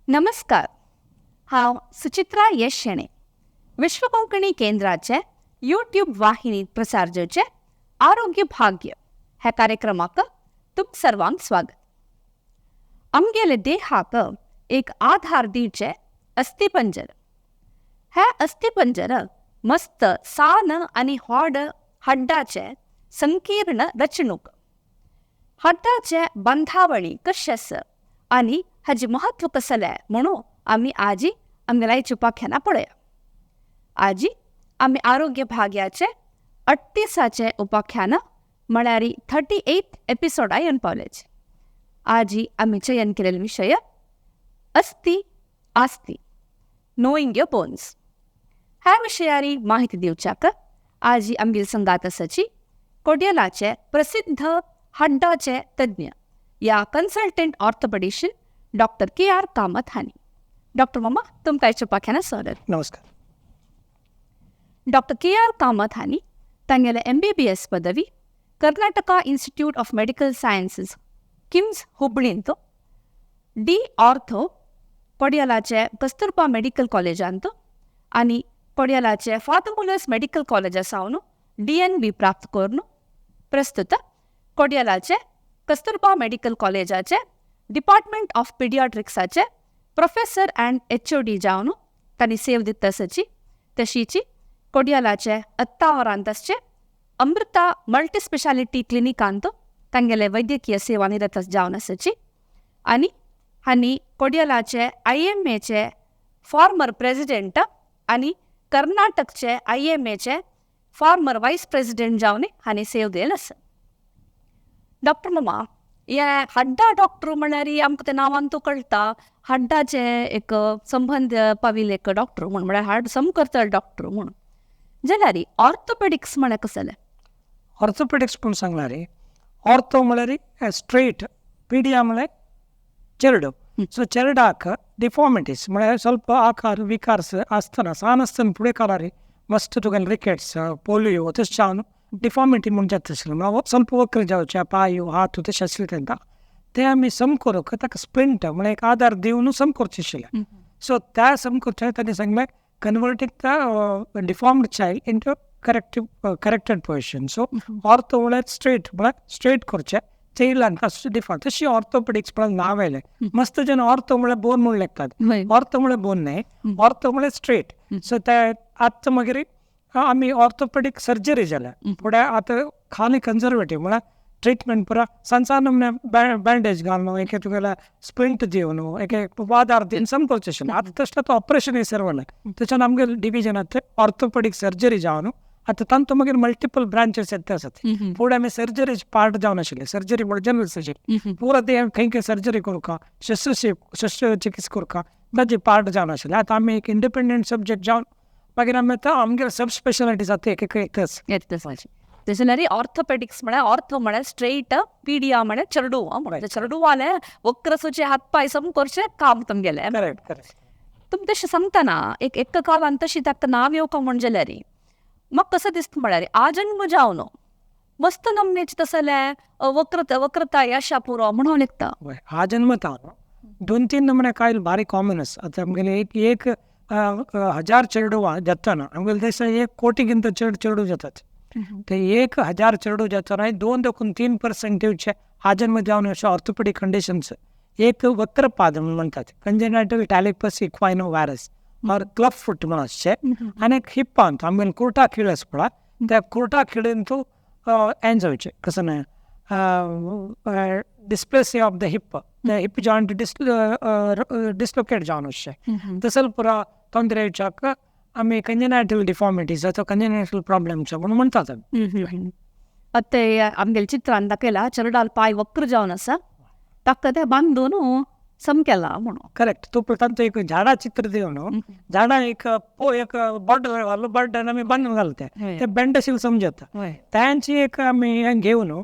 नमस्कार, हांव सुचित्रा यश शेणे, विश्व कोंकणी केंद्राचे यूट्यूब वाहिनीत प्रसार जावचे आरोग्य भाग्य ह्या कार्यक्रमाक तुम सर्वांक स्वागत. आमगेले देहाक एक आधार दिवचे अस्थिपंजर. हे अस्थिपंजर मस्त सान आनी होड हड्डाचे संकीर्ण रचणूक. हड्डाचे बांदावळी कशें आसा आनी हाजें म्हत्व कसलें म्हणून आमी आजी आमगेल्या उपाख्यानां पळया. आजी आमी आरोग्य भाग्याचे 38चें उपाख्यान म्हळ्यार 38 एपिसोडा येवन पावल्याचे. आजी आमी चयन केलेलो विशय अस्थि आस्ती, नोईंग your bones. ह्या विशयारी माहिती दिवच्याक आजी आमगेल संगात आसाची कोडियलाचे प्रसिद्ध हड्डाचे तज्ञ या consultant orthopaedician doctor K R Kamat हांणी. डॉक्टर मामा, तुमकां आयच्या उपाख्यानात स्वागत. नमस्कार. डॉक्टर के आर कामत हांणी तांगेले एमबीबीएस पदवी Karnataka Institute of Medical Sciences KIMS हुबळींत, D ortho कोडियालाचे कस्तुरबा मेडिकल कॉलेजांत आनी कोडियालाचे फादर मुलर्स मेडिकल कॉलेजा सावन डीएनबी प्राप्त करून प्रस्तुत कोडियालाचे कस्तुरबा मेडिकल कॉलेजाचे डिपार्टमेंट ऑफ पिडियाट्रिक्साचे प्रोफेसर अँड एचओडी जावन तांणी सेव दिता आसाची. तशीची कोडियालाचे अत्तावरांत आसचे अमृता मल्टी स्पेशालिटी क्लिनिकांत तांगेले वैद्यकीय सेवा निरत जावन आसाची. आनी हांणी कोडियालाचे आयएमएचे फॉर्मर प्रेसिडेंट आनी कर्नाटकचे आयएमएचे फॉर्मर वायस प्रेसिडेंट जावन हांणी सेव दिलेलो आसा. डॉक्टर मामा, हे हड्डा डॉक्टर म्हळ्यार आमकां तें नांवान तूं कळटा, हड्डाचे एक संबंद पाविल्ले एक डॉक्टर म्हूण, म्हळ्यार हाड सम करतले डॉक्टर म्हूण. जाल्यार ऑर्थोपेडिक्स म्हळ्यार कसलें? ऑर्थोपेडिक्स पूण सांगला रे, ऑर्थो म्हळ्यार स्ट्रेट, पीडिया म्हळ्यार चेरडो. सो चेरडाक ಡಿಫಾರ್ಮಿಟೀಸ್ म्हळ्यार ಸ್ವಲ್ಪ ಆಕಾರ ವಿಕಾರ್ಸ್ आसतना सान आसतना फुडें काळार मस्त तुगेले रिकेट्स, पोलियो तशें जावन डिफॉर्मिटी म्हूण जाता आशिल्लें. म्हळ्यार ಸ್ವಲ್ಪ वक्र जावचे पांय हात तशें आशिल्लें तांकां, ते आमी सम करूंक ताका स्प्लिंट म्हळ्यार एक आदार दिवन सम करचें आशिल्लें. सो त्या सम करचें तांणी सांगलें, converting the deformed child into corrective corrected position. So ortho म्हळ्यार स्ट्रेट, म्हळ्यार स्ट्रेट करचें चैल्डांक डिफॉर्म. तशी ऑर्थोपेडिक्स म्हळ्यार नांव आयलें. मस्त जण ऑर्थो म्हळ्यार बोन म्हूण लेखतात. ऑर्थो म्हळ्यार बोन न्हय, ऑर्थो म्हळ्यार स्ट्रेट. सो ते आतां मागीर आमी ऑर्थोपेडीक सर्जरी जाल्या फुडें आतां खाली कन्जर्वेटीव म्हळ्यार ट्रिटमेंट पुरा सान सान नमुने बँडेज घालून, एक तुगेले स्प्लिंट दिवन, एक आदार दिवन सम करचें आशिल्लें. आतां तशें आतां ऑपरेशन सर्व तेच्यान आमगे डिविजन आतां ऑर्थोपेडीक सर्जरी जावन आतां तांतूं मागीर मल्टिपल ब्रांचीस येता आसात. फुडें आमी सर्जरीज पार्ट जावन आशिल्ले. सर्जरी म्हळ्यार जनरल सर्जरी, पुरा ते खंय खंय सर्जरी करुंका, शस्त्रचिकित्सा करुंका, ताजे पार्ट जावन आशिल्ले. आतां आमी एक इंडिपेंडंट सब्जेक्ट जावन मागीर आमी आतां आमगे सब स्पेशालिटी जाता एक एक एकच. येता जाल्यार ऑर्थोपेडिक्स म्हळ्यार ऑर्थो म्हळ्यार स्ट्रेट, पीडिया म्हळ्यार चेडूं, म्हणजे चेडूवाले वक्र सुचे हात पांय सम करचें काम तुमगेलें. Correct correct. तुमी तशें सांगतना एक एका काळान तशी ताका नांव येवका म्हण जाल्यार म्हाका कसो दिसता म्हळ्यार आजन्म जावन मस्त नमनेचे तसले वक्रताय आशा पुरो म्हणून लेखता. वय, आजन्मता दोन तीन नमुने कायल भारी कॉमन आसा. आतां आमगेले एक एक हजार चेडवां जातना आमगेले देशांत 1 कोटीगिंत चड चेडूं जातात. ते 1000 चेडूं जातना 2 देखून 3% दिवचे आजन्म जावन अशे ऑर्थोपेडीक कंडिशन्स. एक वक्रपाद म्हणून म्हणटात, कंजेनायटल टॅलिपस इक्वायनो व्हायरस ऑर क्लब फूट म्हणून आसचे. आनी एक हिप्पा म्हणटा, आमगेले कुर्टा खीळ आसा पळय, त्या कुर्टा खिळीन तूं हें जावचें कसो न्हय dysplasia of the hip, the hip joint dislocate जावन वचचें. तसो पुरा ತೊंದರೆ येवच्याक आमी कंजेनायटल डिफॉर्मिटीज अथवा कंजेनायटल प्रॉब्लम्स म्हणून म्हणटात आमी. आतां आमगेले चित्रान दाखयला चेरडाल पांय वक्र जावन आसा, ताका तें बांदून सम केला म्हणून. करेक्ट. तूं पळय तांचो एक झाडा चित्र दिवन, झाडा एक एक बॉर्डर घालो, बॉर्डर आमी बांदून घालते, ते बेंड समजता. तांची एक आमी हें घेवन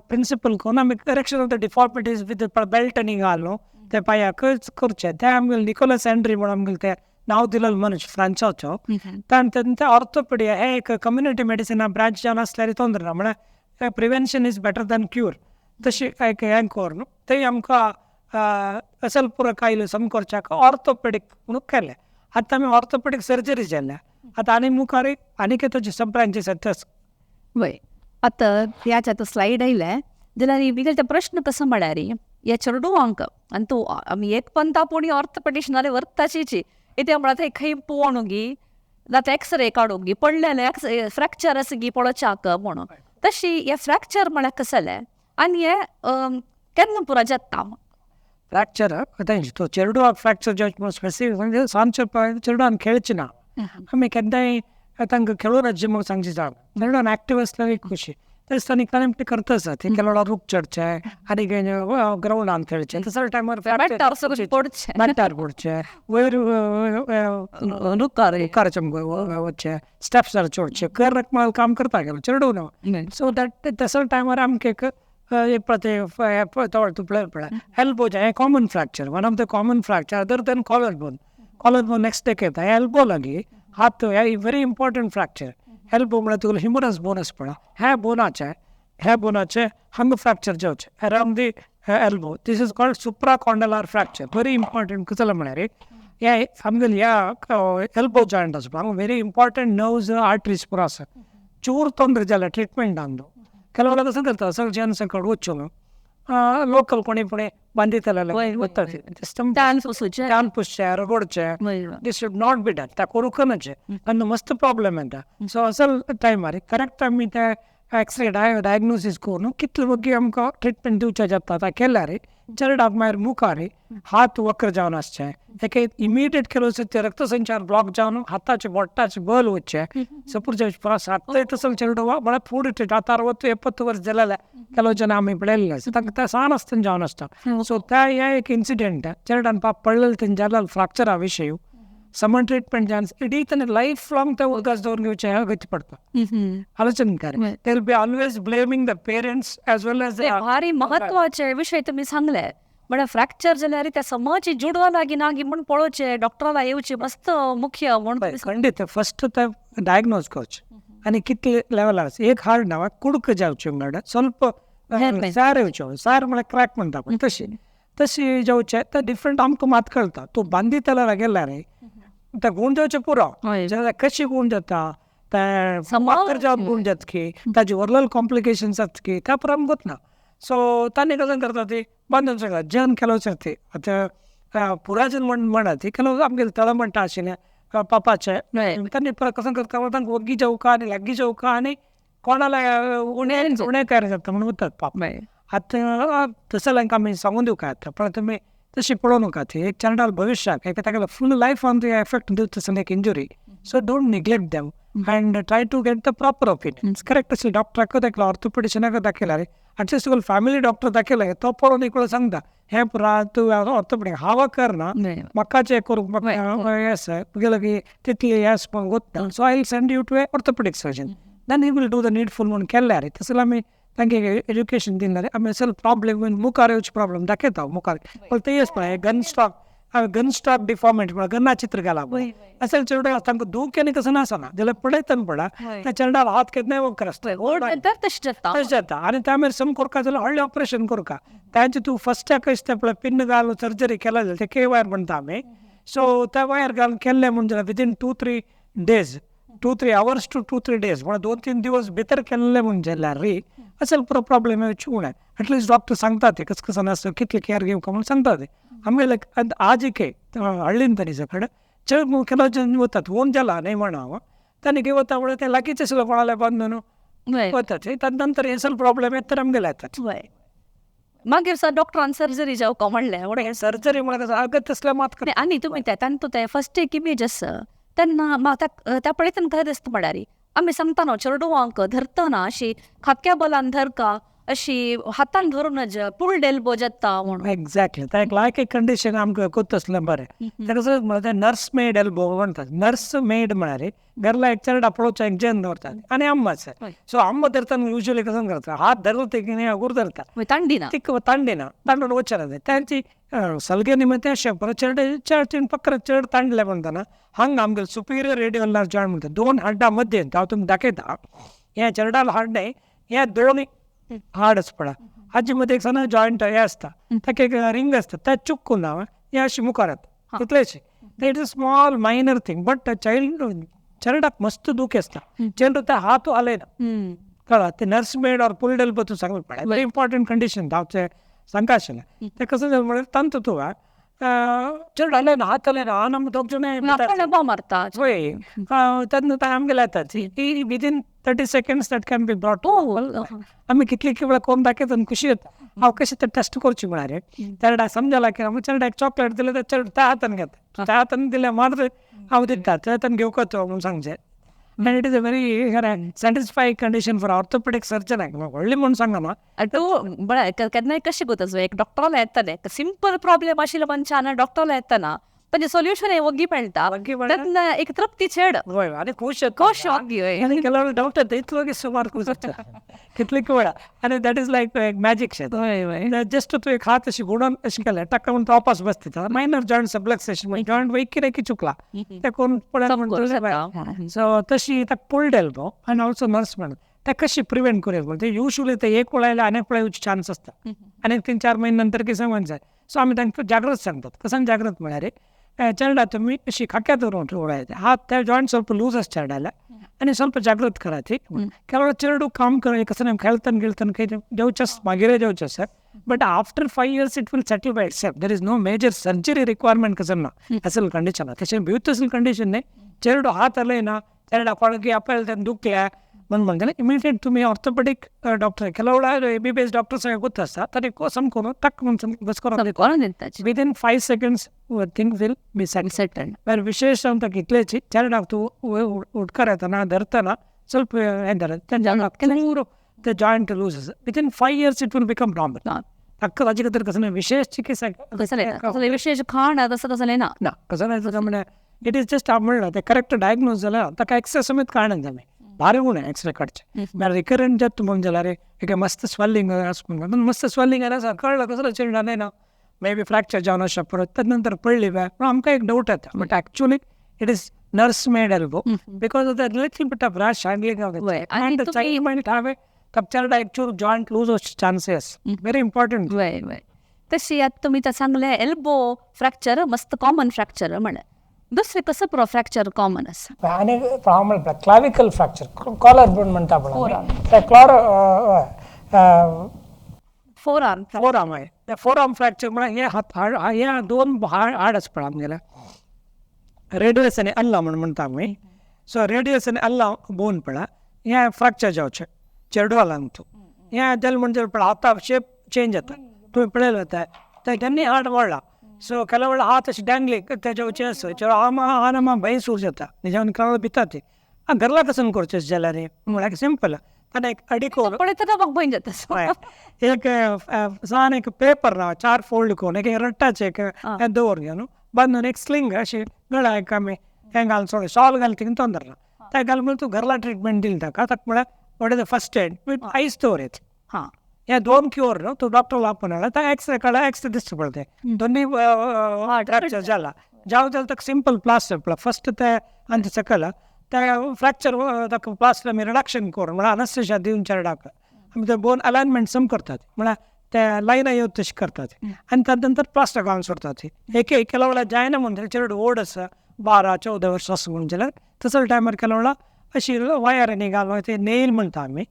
प्रिंसिपल करून आमी correction of the deformities with belt आनी घालून ते पांयाक करचे. ते आमगेले निकोलस एंड्री म्हणून आमगेले ते नांव दिलेलो मनीस फ्रांसाचो, तांचे ऑर्थोपेडिया हे एक कम्युनिटी मेडिसिना ब्रांच जावन आसल्यार तोंदरे ना, म्हळ्यार prevention is better than cure. तशी एक हें करून थंय आमकां असल पुरो कायल सम करच्याक ऑर्थोपेडीक म्हणून केलें. आतां आमी ऑर्थोपेडीक सर्जरी जाल्या. आतां आनी मुखार आनीक ताचे सब ब्रांचीस आतां. वय, आतां ह्याच आतां स्लायड आयले जाल्यार बिगल प्रश्न कसो म्हळ्यार ह्या चेडवांक आनी तूं आमी एक पंता पूण ऑर्थोपेडिशनाले व्हरताचीची इतें म्हळ्यार थंय खंय पळोवंक गी जाता एक्सरे काडूंक गी पडलेले फ्रॅक्चर आसा गी पळोवच्याक म्हणून. तशी हे फ्रॅक्चर म्हळ्यार कसलें आनी हे केन्ना पुरो जाता फ्रॅक्चर? आतां तो चेडवाक फ्रॅक्चर जावचें स्पेसिफीक म्हणजे सांजचे चेडवान खेळचे ना. आमी केन्नाय तांकां खेळूं राज्य म्हूण सांगचे जावं चेडवान एक्टीव आसल्यार एक खुशी तशें तांणी कांय करता आसा ते केलोळा रूख चडचे आनी ग्रावंडान खेळचे तसल्या टायमार मॅटार पडचे वयर रुखार वचचे स्टेप्सार चडचे कर काम करता गेलो चेडूं न्हू. सो that तसल्या टायमार आमकां एक पळय पळय एल्बो हें common fracture, one of the common fracture other than collar bone. Collar bone next take येता. एल्बो लागीं हात हे व्हेरी इम्पॉर्टंट फ्रॅक्चर. एल्बो म्हळ्यार तुगेलो ह्युमरस बोन आसा पळय, ह्या बोनाचे हांगा फ्रॅक्चर जावचें around the elbow. This is called supracondylar fracture. Very important कितें म्हळ्यार हे आमगेले ह्या एल्बो जॉयंट आसा पळय हांगा व्हेरी इम्पॉर्टंट नर्व्स आर्टरीज पुरो आसा. चूर ತೊಂದರೆ जाल्यार ट्रिटमेंट न्हू ಕೆಲವು वेळार कसं करता सगळे जन सकळ वचून लोकल कोणी पुणे बांदितले वतात तान पुसचे रगडचे. This should not be done. त्या करूंक नजे आनी मस्त प्रॉब्लेम येता. सो असल टायमार करेक्ट आमी ते एक्सरे डायग्नोसीस करून कितले वगी आमकां ट्रिटमेंट दिवचें जाता ता केल्यार चेरडाक मागीर मुखार हात वक्र जावन आसचे तेका इमिडिएट केलो ते रक्तसंचार ब्लॉक जावन हाताचे बोटाचे बल वचचे सपूर सात तसो चेडू म्हळ्यार फूड आतां 60-70 वर्स जालेले ಕೆಲವು ಜನ आमी पळयल्ले आसा तांकां ते सान आसतना जावन आसता. सो त्या हे एक इन्सिडेंट चेरडान पाप पडलेले तेंचे जालें फ्रॅक्चरा विशय समान ट्रिटमेंट जावन इडी ताणें लायफ लॉंग ते उदकाच दवरून घेवचें अगत्य पडटा. आलोचन कर they will be always blaming the parents as well as. भारी महत्वाचे विशय तुमी सांगले. म्हळ्यार फ्रॅक्चर जाल्यार त्या समाजी जुडवा लागी ना गी म्हूण पळोवचें डॉक्टराला येवचें मस्त मुख्य म्हूण. खंडीत फस्ट ते डायग्नोज करचें आनी कितले लेवल आसा. एक हार्ड ना कुडक जावचें म्हळ्यार ಸ್ವಲ್ಪ सार येवचो सार म्हळ्यार क्रॅक म्हणटा पळय तशी तशी जावचें ते डिफरंट आमकां मात कळटा. तूं बांदितल्यार गेल्यार ते गूण जावचें पुरो जाल्यार कशी गूण जाता ते वाकर जावन गूण जाता की ताजे ओरल कॉम्प्लिकेशन्स जाता की त्या पुरो आमकां ना. सो तांणी कसं करता ती बांदून सगळं जन ಕೆಲವು ಸರ್ತಿ आतां पुराजन म्हण म्हणा ती ಕೆಲವು आमगेले तळ म्हणटा आशिल्लें पापाचे तांणी कसं करता तांकां वग्गी जावका आनी लागीं जावका आनी कोणाला उणें उणें तयार जाता म्हणून वतात पाप. आतां तसो तांकां आमी सांगून दिवका येता पण तुमी तशी पळोवं नाका ती एक चेरडाल भविश्याक एक ताका फूल लायफान तुवें एफेक्ट दिवता तसलें एक injury. So don't neglect them and try to get the proper opinion. Correct अशें डॉक्टराक दाखयलो ऑर्थोपेडिशनाक दाखयल्यार एटलिस्ट तुगेलो फॅमिली डॉक्टर दाखयल्यार तो पळोवन एकलो सांगता हें पुरा तूं ऑर्थोपेडीक हांव करना म्हाका चेक करूंक म्हाका हें आसा तुगेलो की तितली हें आसपाक वतना. So I will send you to a orthopaedic surgeon then he will do the needful म्हणून केल्यार तसो आमी तांकां एज्युकेशन दिल्यार आमी असल प्रॉब्लेम मुखार येवचे प्रॉब्लेम दाखयता मुखार. पण ते पळय गन स्टॉक डिफॉर्मिटी म्हळ्यार गन्ना चित्र घाला असेल चेडूं तांकां दूख आनी कसं आसना जाल्यार पळयतना पळय त्या चेरडाक हात केन्नाय वक्र आसता तशें जाता आनी त्या मागीर सम करका जाल्यार व्हडलें ऑपरेशन करका तांचे तूं फस्टाक तें पळय पिन्न घालून सर्जरी केला जाल्यार ते के वायर म्हणटा आमी. सो त्या वायर घालून केल्लें म्हूण जाल्यार within 2-3 days 2-3 hours to 2-3 days म्हळ्यार 2-3 दिवस भितर केल्लें म्हूण जाल्यार री असेल पुरो प्रॉब्लेम येवचे उणें. एटलिस्ट डॉक्टर सांगता ते कसं कसं आसता कितले केअर घेवका म्हणून सांगता ते. आमगेले आज एक हळ्ळीन तरी सकड चड ಕೆಲವು जन वतात होऊन जाला न्हय म्हणा हांव तांणी घेवन वता म्हणल्यार ते लागींच आसलो कोणाले बांदून वतात ताजे नंतर हे सगळे प्रॉब्लेम येता तर आमगेले येतात. मागीर सर डॉक्टरान सर्जरी जावका म्हणलें. सर्जरी म्हळ्यार अगत तसलें मात आनी तुमी तांतू ते फस्ट एक इमेज आसा तेन्ना त्या पळयतना कशें दिसता म्हळ्यार आमी सांगता न्हू चेडवांक धरतना अशी खाक्या बलान धरका अशी हातान धरून पुल्ड एल्बो जाता म्हणून. एक्झॅक्टली ताका लायक एक कंडिशन आमकां कोत्त आसलें बरें. ताका नर्स मेड एल्बो म्हणटात. नर्स मेड म्हळ्यार घरला एक चेरडा पळोवच्या एक जन दवरतात आनी अम्मा आसा. सो अम्मा धरतना युजली कसं करता हात धरलो ते हगूर धरता तांडिना तिक तांडिना तांडून वचना तांची सलगे निमते अशें परत चेडे चेड पक्र चेड तांडले म्हणटाना हांगा आमगेले सुपिरियर रेडिओ जॉयंट म्हणटा दोन हाड्डां मध्य हांव तुमकां दाखयता. हें चेरडाल हाड न्हय हें दोन हाड आसा पळय हाजे मदीं एक सना जॉयंट हें आसता, ताका एक रिंग आसता, ते चुकून हांव हें अशें मुखार येता तितलेंच. It is small minor thing, but child चेरडाक मस्त दूख आसता. चेडू ते हात हालयना, कळ्ळा. ते nurse made or pulled elbow तूं सांगलें पळय, व्हेरी इम्पॉर्टंट कंडिशन धांवचें सांगता आशिल्लें. तें कसं जालें म्हळ्यार तांतू तुका चेडू हालयना, हात हालयना, हांव आमी दोग जाण मारता वय तेन्ना ते आमगेले येता ती within 30 seconds that can be brought. आमी कितली वेळा कोण दाखयता आनी खुशी येता. हांव कशें ते टेस्ट करची म्हळ्यार चेरडा समजला की आमी चेरडाक चॉकलेट दिले तर चेडू त्या हातान घेता, त्या हातान दिल्यार मात्र हांव दिता, त्या हातान घेवपाचो म्हणून सांगचें. And it is a very satisfying condition for orthopedic surgeon. व्हडली म्हणून सांगना. तूं बरें केन्नाय कशें करता, एक डॉक्टराला येताले सिंपल प्रॉब्लेम आशिल्लो मनशान डॉक्टराला येतना ताजें सोल्युशन हें वग्गी मेळटा, तेन्ना एक तृप्ती चेड. वय, आनी खूश खूश वग्गी. आनी ಕೆಲವರು ಡೌಟ್ येता इतलो की सुमार खूश जाता कितले वेळा, आनी that is like एक मॅजीक शें. वय वय, जस्ट तूं एक हात अशी घुंवडावन अशें केलें टक्क म्हूण तो वापस बसता. मायनर जॉयंट सबलक्सेशन, जॉयंट वैकी की चुकला ते करून पळय. सो तशी ताका पुल्ड एल्बो आनी ऑल्सो नर्स म्हणून ते कशी प्रिवेंट करूं येता. ते युज्वली ते एक वेळा आयल्यार आनी एक वेळा येवचे चान्स आसता, आनी 3-4 म्हयने नंतर कितें सांगूंक जाय. सो आमी तांकां जागृत सांगतात. कसं जागृत म्हळ्यार चेरडा तुमी अशी खाक्या धरून उडयता हात, त्या जॉयंट ಸ್ವಲ್ಪ लूज आसा चेरडाला आनी ಸ್ವಲ್ಪ जागृत करात. ಕೆಲವು चेरडू काम कर कसं खेळताना गिळताना खंय जेवचें मागीर जेवचें आसा, but after 5 years it will settle by itself. There is no major surgery requirement कसं ना असल कंडिशन. तशें भिवत कंडिशन न्ही. चेरडू हात हालयना, चेरडा कोणाक आपल्याला तें दुखल्या म्हणून म्हणटलें इमिडिएट तुमी ऑर्थोपेडीक डॉक्टर, ಕೆಲವು M B B S doctor सगळे गोत आसता, तरी सम करून टक म्हणून बस करून within 5 seconds thing will be settled. ಬೇರೆ ವಿಶೇಷ ಅಂತ ಇಟ್ಲೇಚಿ ಚೇರಡಾಕ್ ತೂं ಉಟ್ಕಾರ येतना धरतना ಸ್ವಲ್ಪ ಚೂರು ते जॉयंट लूज आसा, within 5 years it will become normal. ताका ताजे खातीर कसलें विशेष चिकित्सा कसलें विशेष खाण तसं कसलें ना ना, कसलें म्हणल्यार it is just हांव म्हणलां तें करेक्ट डायग्नोज जाल्यार ताका एक्सरे समेत काडना आमी. भारी गुण आहे एक्सरे काडचे. म्हळ्यार रिकरंट जाता म्हणून जाल्यार एक मस्त स्वेलिंग आसा, मस्त स्वेलिंग आसा कळ्ळं कसलो चेडा ना मे बी फ्रॅक्चर जावन अशें परत तेज नंतर पडली बॅ पूण आमकां एक डावट येता, but actually it is nurse made elbow because of the little bit of rash handling of and the child might have a चेरडा एक चूर जॉयंट लूज वचचे चान्सेस व्हेरी इम्पॉर्टंट. वय वय, तशी आतां तुमी सांगलें एल्बो फ्रॅक्चर मस्त कॉमन फ्रॅक्चर म्हणलें, दुसरें कसं पुरो फ्रॅक्चर कॉमन आसा? आनी हांव म्हणटा क्लाविकल फ्रॅक्चर, कॉलर बोन म्हणटा पळय, क्लॉर फोर आर्म, फोर आर्म आहे. ते फोर आर्म फ्रॅक्चर म्हळ्यार हे हात हाड, हे दोन हाड आसा पळय आमगेलें, रेडियस आनी अल्ला म्हूण म्हणटा आमी. सो रेडियस आनी अल्ला बोन पळय हें फ्रॅक्चर जावचें चेडवालांक तूं हें जालें म्हणजे पळय हाता शेप चेंज जाता, तुवें पळयलें वता ते तेन्ना हाड वाडला. सो ಕೆಲವು ವೇಳೆ हात अशें डँगलींग तेजे वचें आसा चेडो आमा भंय सूर जाता तेज्या कळो भिता ती घरला कसं करचें जाल्यार म्हळ्यार सिंपल ताणें एक अडिकोर पळयतना म्हाका भंय जाता. एक सान एक पेपर ना 4 फोल्ड करून एक रट्टाचें एक दवर न्हू बांदून एक स्लिंग अशें गळ्या एक आमी हें घालून सोड शॉल घाल थिंग तोंदर ना तें घाल म्हणून तूं घरला ट्रिटमेंट दिली ताका. ताका म्हळ्यार what is the first aid with ice दवरत हां, हे दोन क्युअर न्हू तूं डॉक्टरला आपोवन हाडला ताका एक्सरे काडला, एक्सरे दिसता पळय तें दोन्ही फ्रॅक्चर जाला जावं जाल्यार ताका सिंपल प्लास्टर पळय फस्ट ते आनी सकयल ते फ्रॅक्चर ताका प्लास्टर आमी रिडक्शन करून म्हळ्यार अनस्थेशिया दिवन चेरडाक आमी ते बोन अलायनमेंट सम करतात, म्हळ्यार ते लायनां येवत तशें करतात आनी ताजे नंतर प्लास्टर घालून सोडतात. एक एक ಕೆಲವು ವೇಳ जायना म्हणून चेडू ओड आसा 12-14 वर्सां आसा म्हणून जाल्यार तसल्या टायमार ಕೆಲವು ವೇಳ अशी वायरांनी घालून ते नेल म्हणटा आमी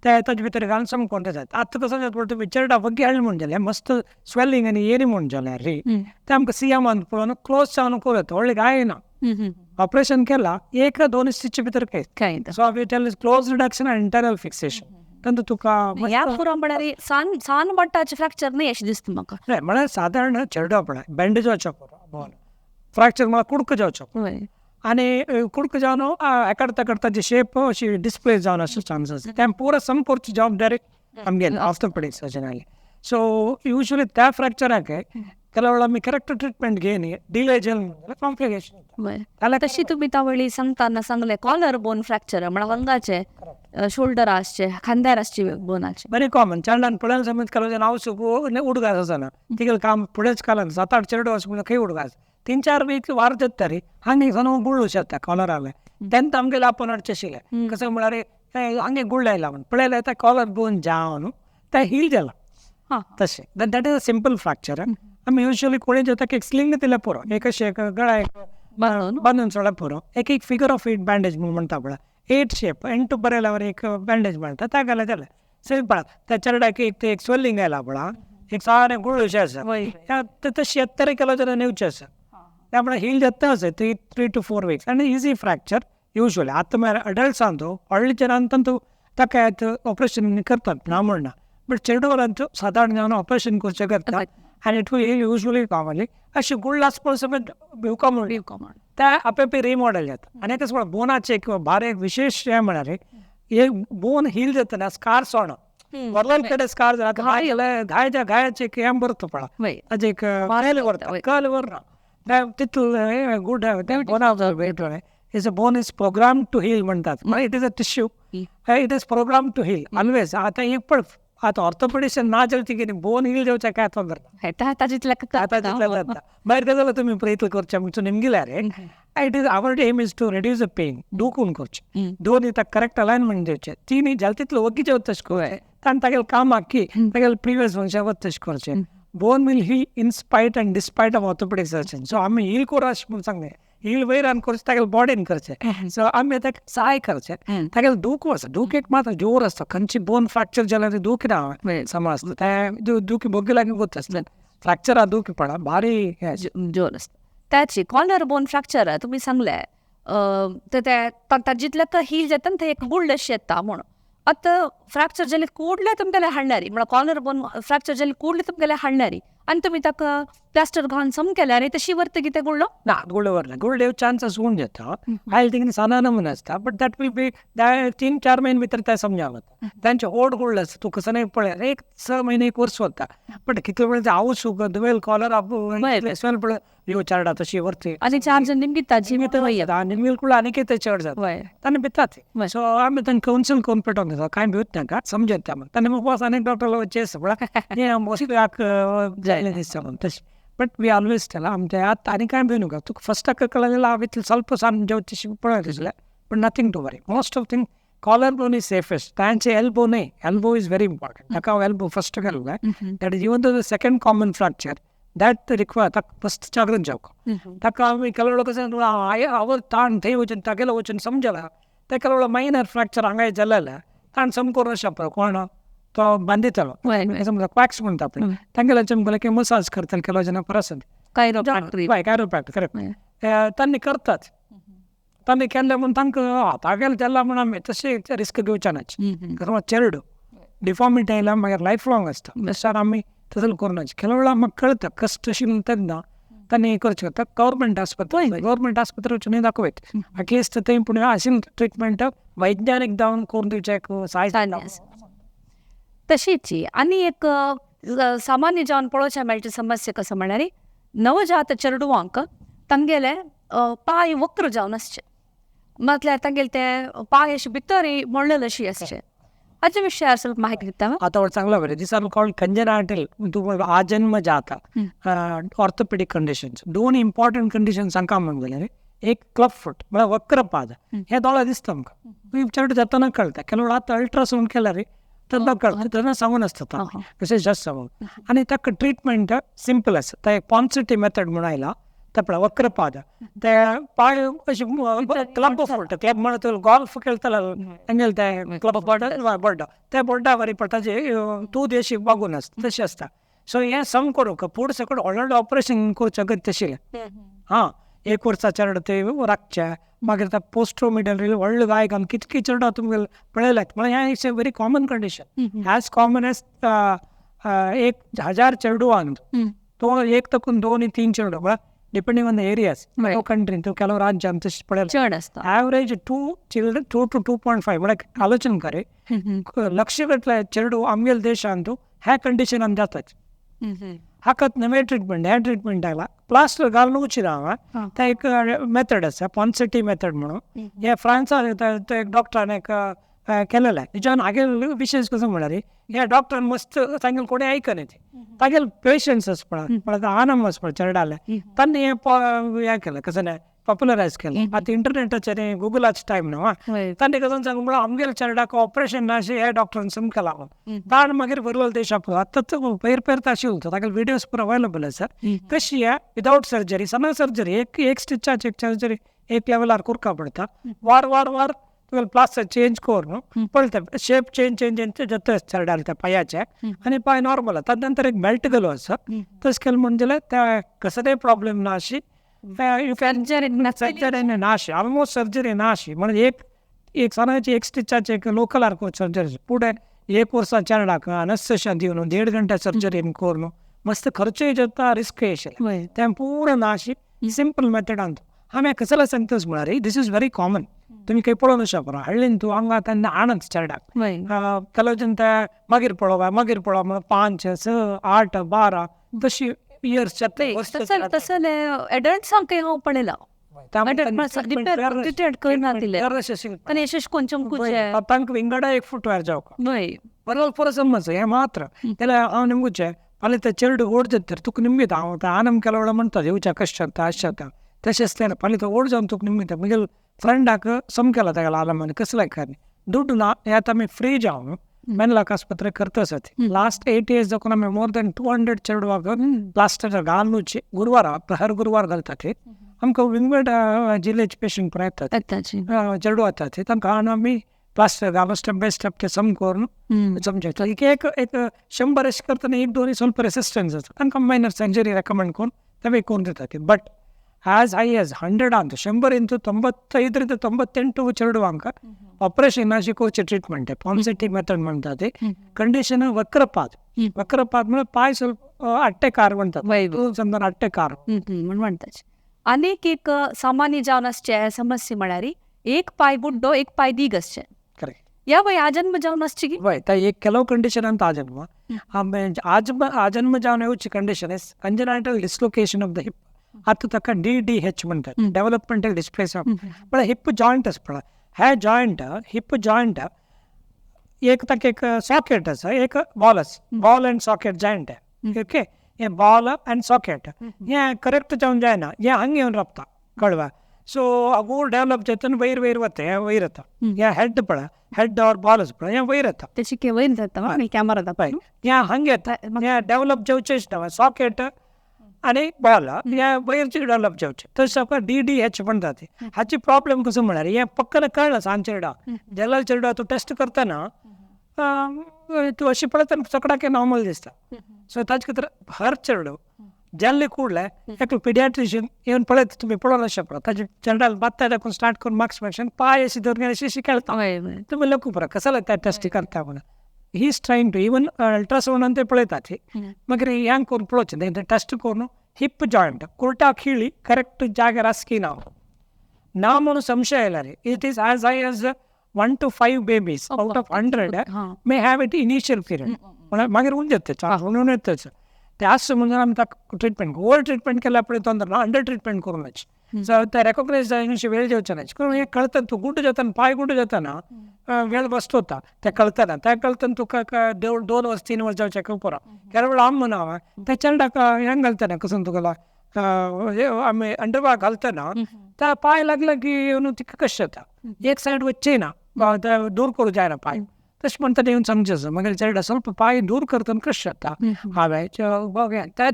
ते ताजे भितर घालून समकोन जाता. आतां कसो जाता तुमी चेरडा वग्गी हाडलें म्हणून जाल्यार मस्त स्वेलिंग आनी येयली म्हणून जाल्यार रे ते आमकां सियामान पळोवन क्लोज जावन करूं येता, व्हडलें कांय ना. ऑपरेशन केला एक दोन स्टिच भितर काय. So we tell is close reduction and internal fixation. तातूंत तुका ह्या पुरो म्हळ्यार सान सान बोटाचें फ्रॅक्चर न्ही अशें दिसता म्हाका. न्हय म्हळ्यार सादारण चेडो पळय बँडेज जावचो बोन फ्रॅक्चर म्हळ्यार कुडको जावचो आनी कुडको जावन एकाड तेकाड ताजी शेप अशी डिस्प्ले जावन अशें चान्स आसा. तें पुरो संपूर्ण जबाबदारी आमगेली ऑर्थोपेडीक सर्जनाली. सो युज्वली त्या फ्रॅक्चराक ಕೆಲವು ವೇಳ आमी करेक्ट ट्रिटमेंट घेयनी डिले जालें जाल्यार कॉम्प्लिकेशन. तशी तुमी तावळी सांगतना सांगलें कॉलर बोन फ्रॅक्चर म्हळ्यार हांगाचे शोल्डर आसचे खांद्यार आसचे बोनाचे व्हेरी कॉमन. चेरडान पळयलें समज ಕೆಲವು जण हांव सुकू उडगास आसना तिगेलें काम फुडेंच कालन 7-8 चेडो आसा म्हणून खंय उडगास 3-4 वीक वार जाता रे हांगा सनो गुळ्ळ शकता कॉलराले तेन्ना आमगेले आपोवन हाडचें आशिल्लें. कसं म्हळ्यार हांगे गुळ्ळ आयला म्हूण पळयलें ते कॉलर बोन जावन तें हील जाला. तशें that is a simple fracture. आमी युजली कोणी जाता एक स्लिंग दिल्यार पुरो, एक अशें एक गळ्याक बांदून सोडल्यार पुरो. एक एक फिगर ऑफ एट बँडेज म्हणून म्हणटा पळय, एट शेप एंटू बरें जाल्यार एक बँडेज मेळटा, त्या घाल्यार जालें. सिंपल. त्या चेरडाक एक ते एक स्वेलिंग आयला पळय, एक सारें गुळशें आसा, ते तशें येतरे केलो जाल्यार नेवचें आसा. त्यामुळे हील जाता आसा 3 to 4 weeks आनी इजी फ्रॅक्चर युजली. आतां म्हळ्यार अडल्ट्सांतू व्हडले चेरांतू ताका ऑपरेशन करतात ना म्हणना, बट चेडवांतू सादारण जावन ऑपरेशन करचें करता आनी it will heal usually commonly. अशें गुळ्ळ आसपा समेत भिवका म्हणून त्या आपे रिमॉडल जाता. आनी तें बोनाचें एक भारी एक विशेश हें म्हळ्यार हे बोन हील जातना स्कार्स जावना, वरल्यान कडेन स्कार जाला घायच्या घायाचे एक हें बरता पळय, ताजें एक कल व्हरता, कल व्हरना तितलें गुड बोना is a bone is program to heal म्हणटात. It is a tissue, it is program to heal always. आतां एक पण आतां ऑर्थोपेडिशन ना जाल्यार ती कितें बोन हील जावचें काय खबर आतां तितलें जाता. मागीर तें जाल्यार तुमी प्रयत्न करचें म्हणचे निमगिल्यार रे. It is our aim is to reduce the pain, दुखून करचें, दोन ताका करेक्ट अलायनमेंट दिवचें, तीन जालें तितलें वग्गी जेवता तशें करचें, ताणें तागेलें काम आक्की तागेलें प्रिवियस मनशां वता तशें करचें. Bone will heal in spite and despite of orthopaedic surgeon. So आमी हील करूं अशें म्हूण सांगलें, हील वयर आनी करचें तागेले बॉडीन करचें. सो आमी ताका सहाय करचें, तागेलें दूख आसा, दूख एक मात्र जोर आसता, खंयची बोन फ्रॅक्चर जाल्यार दूख ना समा आसता, तें दूख बोगी लागीं गोत आसता, फ्रॅक्चर दूख पडा भारी जोर आसता. त्याची कॉलर बोन फ्रॅक्चर तुमी सांगलें ते जितलें हील जाता थंय एक गुळ्ळ अशें येता म्हूण. आतां फ्रॅक्चर जालें कुडले तुमगेले हाडल्यारी, म्हळ्यार कॉलर बोन फ्रॅक्चर जालें कुडले तुमगेले हाडल्यारी आनी तुमी ताका प्लास्टर घालून सम केल्यार तशी वरता कितें गुळ्ळो ना, गुळ्ळ वरना, गुळ्ळ येवचे चान्सीस उण जाता, आयल थिंग साना नमुना आसता, बट that will be 3-4 म्हयने भितर तें समजा वता. तांचे ओड गुळ्ळ आसता, तूं कसो पळय एक 6 म्हयने 1 वर्स वता, बट कितले वेळ हांव सुख दुवेल कॉलर स्वेल पळय यो चारडा तशी वरती आनी 4 जण निमगी ताजी निमगील कुळ आनी कितें चड जाता ताणें भितात. सो आमी तांकां कवन्सील करून पेटोवंक जाता, कांय भिवत नाका समजता मग ताणें मग आनी डॉक्टर चेस पळय मोस्टली जायलें दिसता म्हणून तशें. बट we always tell आमचे आतां आनी कांय भिवू नाका, तुका फर्स्ट कळ्ळें जाल्यार हांव इतलें ಸ್ವಲ್ಪ सಣ್ಣ ज्योतिष पळय दिसलें, but nothing to worry. Most of thing collar bone is safest. तांचे एल्बो न्हय, एल्बो is very important. ताका हांव एल्बो फर्स्ट घालूं that is even the second common fracture that require ताका फर्स्ट जागृत जावंक. ताका आमी ಕೆಲವು कशें हांव ताण थंय वचून तागेलो वचून समजला, ते ಕೆಲವು मायनर फ्रॅक्चर हांगाय जालें ताण सम करूं शकता कोण तो बांदितालो समजा क्वॅक्स म्हणटा पळय तांगेले चमकले की मसाज करतले ಕೆಲವು जन परस कायरोप्रॅक्टर करेक्ट तांणी करतात, तांणी केल्लें म्हूण तांकां तागेलें जालां म्हूण आमी तशें रिस्क घेवचे नाच, कारण चेरडू डिफॉर्मिटी आयल्या मागीर लायफ लॉंग आसता, तशें आमी तसलें करूं नाच. ಕೆಲವು वेळा म्हाका कळटा कश्ट अशें तेन्ना तांणी करचें करता गव्हर्मेंट आस्पत्रे, गव्हर्मेंट आस्पत्रे वचून दाखयत एटलिस्ट थंय पूण आशिल्लें ट्रिटमेंट वैज्ञानीक जावन करून दिवचें एक सहाय. तशीच आनी एक सामान्य जावन पळोवच्या मेळची समस्या कसो म्हळ्यार नवजात चेडवांक तांगेले पांय वक्र जावन आसचे, म्हटल्यार तांगेले ते पांय अशे भितर मोडलेले अशी आसचे, हाजे विशयार ಸ್ವಲ್ಪ माहिती दिता. आतां चांगला बरें these are called congenital आजन्म जाता ऑर्थोपेडीक कंडिशन्स. दोन इम्पॉर्टंट कंडिशन्स हांकां म्हणूंक जाल्यार एक क्लब फूट म्हळ्यार वक्र पाद, हें दोळ्या दिसता आमकां चेडूं जातना कळटा, ಕೆಲವು वेळा आतां अल्ट्रासावंड केल्यार तेन्ना कळटा, तेन्ना सांगून आसता तशें जास्त सांगून. आनी ताका ट्रिटमेंट सिंपल आसा, ते पॉन्सिटी मेथड म्हणून आयला ते पळय वक्रपाद ते पांय अशें क्लब फूट क्लब म्हणत गोल्फ खेळटले तांगेले ते क्लब बोर्डा ते बोर्डा वरी पडटा तूं अशी वागून आसता तशें आसता. सो हें सम करूंक पूण सकट व्हडलें ऑपरेशन करचें गरज तशें हां एक वर्सा चेडो ते राखचें, मागीर ते पोस्टो मिडल व्हडले गाय घालून कितकी चेडो तुमगेले पळयल्यात म्हळ्यार हें it's a very common condition, as common as 1000 चेडवांक तो एक तकून 2 3 चेडो म्हळ्यार डिपेंडींग ऑन the areas कंट्रीन तो ಕೆಲವು राज्यांत तशें पळयलें चड आसता ॲवरेज 2 चिल्ड्रन 2 to 2.5 म्हळ्यार आलोचन करे लक्ष घातल्या चेडू आमगेले देशांत ह्या कंडिशनान जाताच. हाकात नवें ट्रिटमेंट हें ट्रिटमेंट आयला प्लास्टर घालून वचना हांगा ते एक मेथड आसा पॉन्सिटी मेथड म्हणून, हे फ्रांसान एक डॉक्टरान एक केलेलें तेच्यान हागेले विशेश कसो म्हळ्यार ह्या डॉक्टरान मस्त तांगेले कोणें आयकना ती तागेले पेशंट्स आसा पळय म्हळ्यार आनम आसा पळय चेरडाले तांणी हें हें केलें कसो न्हय पॉप्युलरायज केलें. आतां इंटरनेटाचेर गुगलाचे टायम न्हू, तांणी कसो सांगू म्हळ्यार आमगेले चेरडाक ऑपरेशन ना अशें ह्या डॉक्टरान सम केलां म्हणून ताण मागीर बरोबर देशा आतां पयर पयर ताशी उरता ताका व्हिडियोज पुरो अवेलेबल आसा. कशी विदावट सर्जरी, सना सर्जरी, एक एक स्टिचाची एक सर्जरी एक लेवलार करका पडटा, वार वार वार तुगेले प्लास्टर चेंज करून पळयता, शेप चेंज चेंज चेंज जाता चेरडाल त्या पांयाचे आनी पांय नॉर्मल जाता. नंतर एक बेल्ट घालो आसा, तशें केलें म्हण जाल्यार त्या कसलेय प्रॉब्लेम ना अशी सर्जरी ना अशी ऑलमोस्ट सर्जरी ना अशी. म्हणजे एक एक सणाची एक स्टिचाचे एक लोकल आर सर्जरी पुढे एक वर्सा चेरडाक अनस्थेशिया दिवन 1.5 घंटे सर्जरी करून मस्त खर्चय जाता, रिस्कय आशिल्लें, तें पूर्ण ना अशी सिंपल मेथडान. हांवें कसले सांगताच म्हळ्यार this is very common, तुमी खंय पळोवन शकना हळ्ळीन तूं हांगा तेन्ना आणत चेरडाक ಕೆಲವು ಜನ मागीर पळोवया मागीर पळोवया म्हणून 5, 6, 8, 12 तशी इयर्स. तसले एडल्ट्सांकय हांव पळयलां. तांकां विंगडा एक फुटवेर जावका बरोबर पुरो समज हें मात्र जाल्यार हांव निमगुचें फाल्यां ते चेरडू ओड जाता तुका निमगीत हांव आनम ಕೆಲವು म्हणटा येवच्या कश्ट जाता अशें जाता तशें आसलें फाल्यां तो ओड जावन तुका निमगीता. म्हगेले फ्रेंडाक समकेला तागेलो आलमानी कसलें काय दुड्डू ना हें आतां आमी फ्री जावन मेनलाक आस्पत्रे करता आसात. लास्ट 8 इयर्स दाखून आमी मोर दॅन 200 चेडवाक प्लास्टर घालूची गुरवार हर गुरवार घालतात. आमकां विंगड जिल्ल्याचे पेशंट पण येतात, चेडू येतात, तांकां हाडून आमी प्लास्टर घालून स्टेप बाय स्टेप ते सम करून समजायता. एक एक 100 अशें करतना 1-2 ಸ್ವಲ್ಪ रेसिस्टन्स आसता, तांकां मायनर सर्जरी रेकमेंड करून ते करून दितात. बट ಆಸ್ ಹೈ ಆಸ್ 100 ಅಂತ 100 ಇಂಟು 95 ರಿಂದ 98 ಚೇರ್ಡುವಾಂಕ ऑपरेशन अशी कोचे ट्रीटमेंट आहे, पॉन्सेटी मेथड म्हणतात. कंडिशन वक्रपात, वक्रपात म्हणजे पाय ಸ್ವಲ್ಪ अट्टेकार म्हणतात, समजा अट्टेकार म्हण म्हणतात. आनीक एक सामान्य जावन आसचे समस्या म्हळ्यार एक पाय गुड्डो एक पाय दीग आसचे. करेक्ट. या वय आजन्म जावन आसची की वय त्या एक ಕೆಲವು कंडिशन ಅಂತ आजन्म आजन्म जावन येवची condition is congenital dislocation of the hip. आतां ताका DDH म्हणटात, डेव्हलपमेंटल डिस्प्लेस म्हळ्यार हिप जॉयंट आसा पळय, हे जॉयंट हिप जॉयंट एक ताका एक सॉकेट आसा, एक बॉल आसा, ball and socket joint okay. हे बॉल अँड सॉकेट हें करेक्ट जावन जायना, हें हांगा येवन रावता कळवा. सो अगूर डेव्हलप जाता वयर वयर वता, हें वयर येता, हें हेड पळय, हेड ऑर बॉल आसा पळय, हें वयर येता, तेची वयर जाता कॅमेरा पळय, हें हांगा येता, हें डेव्हलप जावचेंच ना सॉकेट आनी बॉल हें वयरचे डेव्हलप जावचें. तशें ताका DDH म्हणटात. हाची प्रॉब्लेम कसो म्हळ्यार हें पक्कन कळना सान चेरडा, जेला चेरडा तूं टेस्ट करतना तूं अशें पळयतना सगळ्याक नॉर्मल दिसता. सो ताचे खातीर हर चेरडो जाल्ले कूडले एक पिडियाट्रिशियन येवन पळयता, तुमी पळोवन अशें पळय ताजे चेरडाल बात्ता दाखोवन स्टार्ट करून मार्क्स मार्क्सान पांय अशें धरून अशें अशें खेळता, तुमी लोक पळय कसो त्या टेस्ट करता म्हणून. He is trying to even अल्ट्रासावंडान ते पळयतात, मागीर हें करून पळोवचें टेस्ट करून हिप जॉयंट कुर्टा खिळी करेक्ट जाग्यार आसा की ना ना म्हणून संशय आयला रे. It is as high as 1 to 5 babies out of 100 may have it initial period, म्हळ्यार मागीर उन जाता उणून येता ते आसता म्हणून आमी ताका ट्रिटमेंट ओवर ट्रिटमेंट केल्यार पळय ತೊಂದರೆ ना, अंडर ट्रिटमेंट करूं नाच. सो ते रेकॉग्नायज जायना वेळ जावचें नाच, कारण हें कळटा तूं गुड्ड जाताना पांय गुड्ड जाताना वेळ बसतो होता ते कळतना, त्या कळतना तुका 2 वर्स 3 वर्स जावचें पुरो. ಕೆಲವು वेळ आम म्हणा त्या चेरडाक हें घालतना कसो तुका आमी अंडरबाग घालतना त्या पांय लागला की येवन तिका कशें जाता, एक सायड वचचें ना, दूर करूं जायना पांय, तशें म्हणटा येवन समजता. मागीर चेरडा ಸ್ವಲ್ಪ पांय दूर करतना कशें जाता हांवें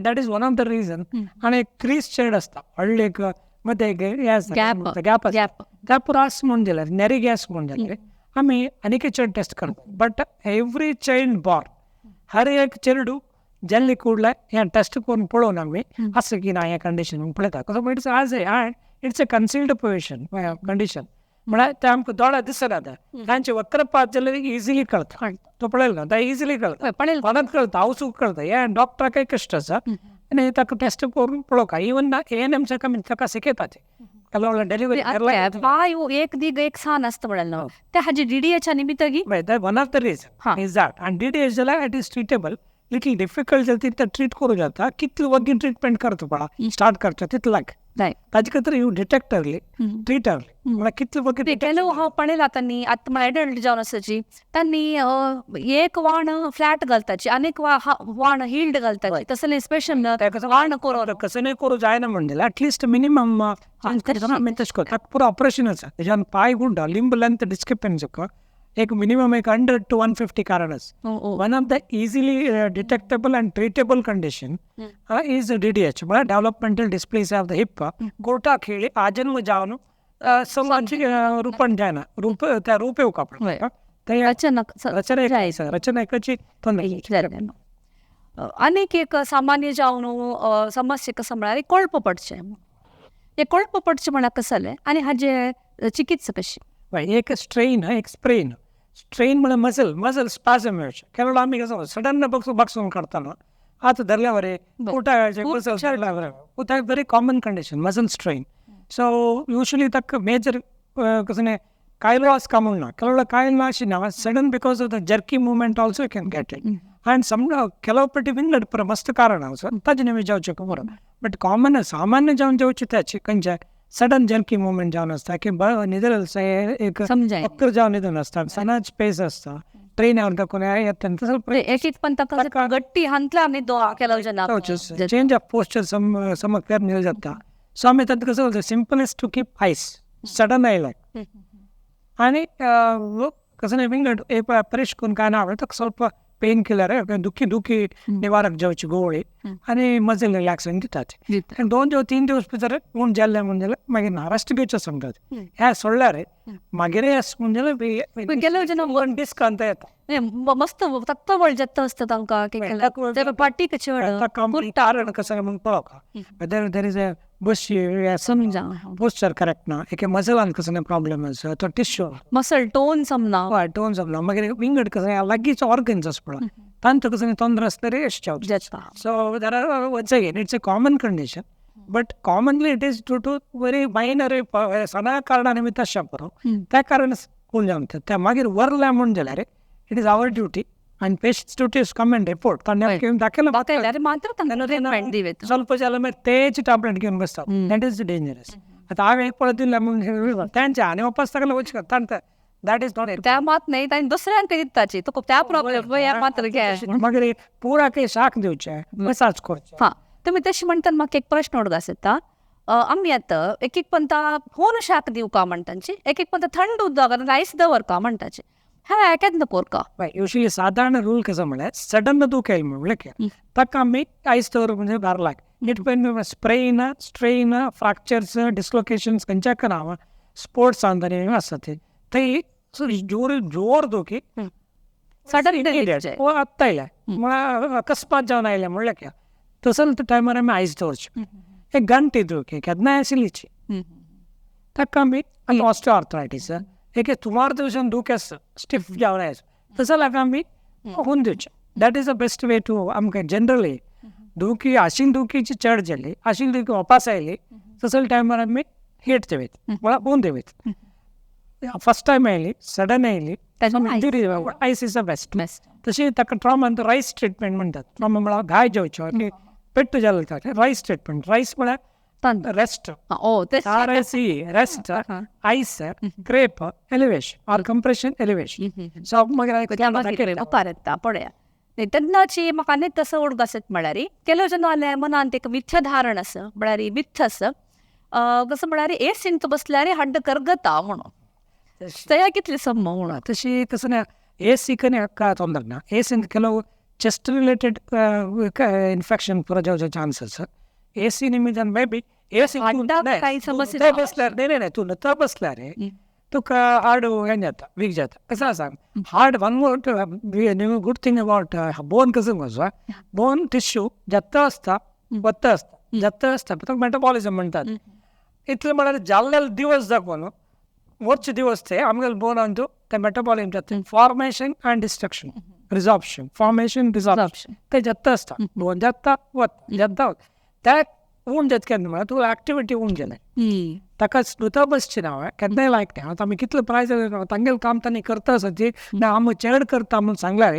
that is one of the reason. आनी एक क्रीज चेड आसता व्हडली एक मदें एक हें आसता गॅप आसता, त्या पुरो आस म्हणून जाल्यार नेरी गॅस म्हणून जाल्यार आमी आनीक चेड टेस्ट करता. बट एवरी चायल्ड बॉर्न हर एक चेरडू जाल्ले कूडले हें टेस्ट करून पळोवन आमी आसा की ना हें कंडिशन म्हणून पळयता. कसो it's आज it's a concealed position condition म्हळ्यार ते आमकां दोळ्या दिसना, तांचे वक्रपात जाल्यार इजिली कळता, तो पळयलो ना ते इजिली कळता, कोणाक कळता हांव कळता, हें डॉक्टराकय कश्ट आसा आनी ताका टेस्ट करून पळोवंक इवन ANM सारका आमी ताका शिकयतात ಕೆಲವು ಡೆಲಿವರಿ पांय एक दीग एक सान आसता म्हणल्यार ते हाजी DDH निमित्त one of the reason is that. आनी DDH जाल्यार it is treatable, little difficult जाल्यार तितलें ट्रीट करूं जाता, कितलें वगीन ट्रिटमेंट करता पळय स्टार्ट करता तितल्याक. ताजे खातीर you detect early, treat early. म्हळ्यार कितले वगत ಕೆಲವು हांव पळयला तांणी आतां म्हळ्यार एडल्ट जावन आसाची तांणी एक वाण फ्लॅट घालताची आनी एक वाण हिल्ड घालताची, तसले स्पेशल वाण करून कसं नाही करू जायना म्हणजे ॲटलिस्ट मिनिमम आमी तशें करता. पुरो ऑपरेशन आसा तेज्यान पांय गुंडा लिंब लेंथ डिस्क्रिपन्सी एक मिनिमम एक 100 to 150 कारण आसा. One of the easily detectable and treatable condition is DDH, म्हळ्यार developmental dysplasia of the hip. गोटा खेळी आजन्म जावन समाज रूपण जायना, रूप त्या रूप येवका पडटा. रचना रचना एकाची ತೊಂದರೆ. आनीक एक सामान्य जावन समस्या कसं म्हळ्यार कोळप पडचें. हे कोळप पडचें म्हळ्यार कसं जालें आनी हाजे चिकित्सा कशी? एक स्ट्रेन एक स्प्रेन. स्ट्रेन म्हळ्यार मसल मसल स्पाझम येवचें. ಕೆಲವು आमी कसं सडन बक्सून काडताना आतां धरल्यावर मसल धरल्यावर very common condition muscle strain. So usually ताका मेजर कसं कायल कॉमन ना, ಕೆಲವು ಕಾಯಿಲ್ ना sudden because of the jerky movement also can get it. And some ಕೆಲವು ಪಟ್ಟಿ ವಿಂಗಡ್ ಪೂರ ಮಸ್ತ್ कारण आसा ताजे निमित्त जावचें बरो. बट कॉमन सामान्य जावन जावचे त्याचे खंयचे सडन जर्की मुवमेंट जावन आसता की न्हिदर एक अक्कर जावन न्हिदून आसता, सनाच स्पेस आसता, ट्रेन दाखोवन येता तसो एक एक पण ताका गट्टी हांतला आमी ಕೆಲವು ಜನ चेंज ऑफ पोस्चर सम समक्यार न्हिद जाता. सो आमी तांकां कसं उलयता simple is to keep ice sudden आयले आनी कसं नाही विंगड एक परेश करून काय ना आवडटा ಸ್ವಲ್ಪ पेन किलर दुखी दुखी निवारक जेवची गोळी आनी मजल रिलॅक्स दितात. आनी 2 दिवस 3 दिवस भितर उण जाल्लें म्हणजे मागीर ना रेस्ट घेवचें समजात. ह्या सोडल्यार मागीर म्हणजे ಕೆಲವು ಜನ डिस्क ಅಂತ येता मस्त तत्वळ जाता आसता तांकां फाटीक कारण कसं म्हूण पळोवका whether there is a बस समजा पोस्चर करेक्ट ना, एके मसलान कसं प्रॉब्लेम आसा तो टिश्यू मसल टोन समना, हय टोन समना, मागीर विंगड कसं लागींच ऑर्गन्स आसा पळय तांचो कसं तोंदर आसता रे जाता. So there are once again it's a common condition but commonly it is due to very minor सणा कारणा निमित्त आसचें पुरो त्या कारण कोण जावन त्या मागीर वरल्या म्हूण जाल्यार it is our duty and patient's duty is come and report. ताणें दाखयलें मात्र ट्रिटमेंट ಸ್ವಲ್ಪ जाल्यार मागीर तेच टॅबलेट घेवन बसता, that is dangerous. आतां हांवें एक पळय दिलें म्हूण तांचे आनी वापस ताका वचूं तांकां that is not त्या मात नाही तांणी दुसऱ्यांक दिताची तुका त्या प्रॉब्लेम ह्या मात्र घे मागीर पुरा काही शाक दिवचें मसाज करचें. हां तुमी तशें म्हणटात म्हाका एक प्रश्न उडगास येता. आमी आतां एक एक पंता होन शाक दिवका म्हणटाची, एक एक पंता थंड उदक आयस दवरका म्हणटाचे, हा केन्ना कोरका? युजली साधारण रूल कसं म्हळ्यार सडन दुख येयलें म्हणल्यार ताका आमी आयस दवरप म्हणजे भार लाग it pen sprain strain fractures dislocations खंयच्या नांव स्पोर्ट्स आनी आसता ते थंय जोर जोर दुखी सडन आत्तां आयल्या म्हळ्यार अकस्मात जावन आयलें म्हणल्यार तसो टायमार आमी आयस दवरचें. एक गंटी दुखी केन्नाय आशिल्लीची ताका आमी ऑस्टियोआर्थरायटीस एक सुमार दिवसान दुख आसता स्टिफ जावन आसा तसो जाल्यार आमी हून दिवचें. That is the best way to आमकां जनरली दुखी आशिल्ली दुखीची चड जाली आशिल्ली दुखी वापस आयली तसले टायमार आमी हीट देवयत म्हळ्यार हून देवयत. फर्स्ट टायम आयली सडन आयली आयस is the best. तशी ताका ट्रॉमा रायस ट्रिटमेंट म्हणटात. ट्रॉमा म्हळ्यार घाय जेवचो पेट्ट जालें ताका रायस ट्रिटमेंट. रायस म्हळ्यार rest, R S E, rest, ice, crepe, elevation or compression elevation. So मागीर उपकार पळया तेन्नाची म्हाका आनी तसो उडगास येता म्हळ्यार ಕೆಲವು ಜನ आले मनांत एक मिथ्या धारण आसा म्हळ्यार मिथ आसा कसं म्हळ्यार एसींत बसल्यार हड्ड करगता म्हणून तया कितले सम्म म्हणून तशी कसं ना एसी कने काय ತೊಂದರೆ ना एसीन ಕೆಲವು ಚೆಸ್ಟ್ ರಿಲೇಟೆಡ್ इन्फेक्शन पुरो जावचो चान्स आसा. एसी निमित्तान मे बी एसी बसल्यार नाही नाही तूं नता बसल्यार तुका हार्ड हें जाता वीक जाता. कसं आसा hard one more good thing about bone कसं कसो बोन टिश्यू जाता आसता वत्ता आसता जाता आसता ताका मेटाबॉलिजम म्हणटात. इतलें म्हळ्यार जाल्ले दिवस दाखोवन वर्च दिवस ते आमगेले बोनांतू ते मेटाबॉलिजम जाता formation and destruction resorption formation resorption ते जाता आसता बोन जाता वता जाता वता त्या उण जाता केन्ना म्हळ्यार तुका एक्टिविटी उण जालें ताका नुता बसचें ना हांवें केन्नाय लायक न्ही. आतां आमी कितले प्रायज तांगेलें काम तांणी करता आसा ती ना आमी चड करता म्हूण सांगल्यार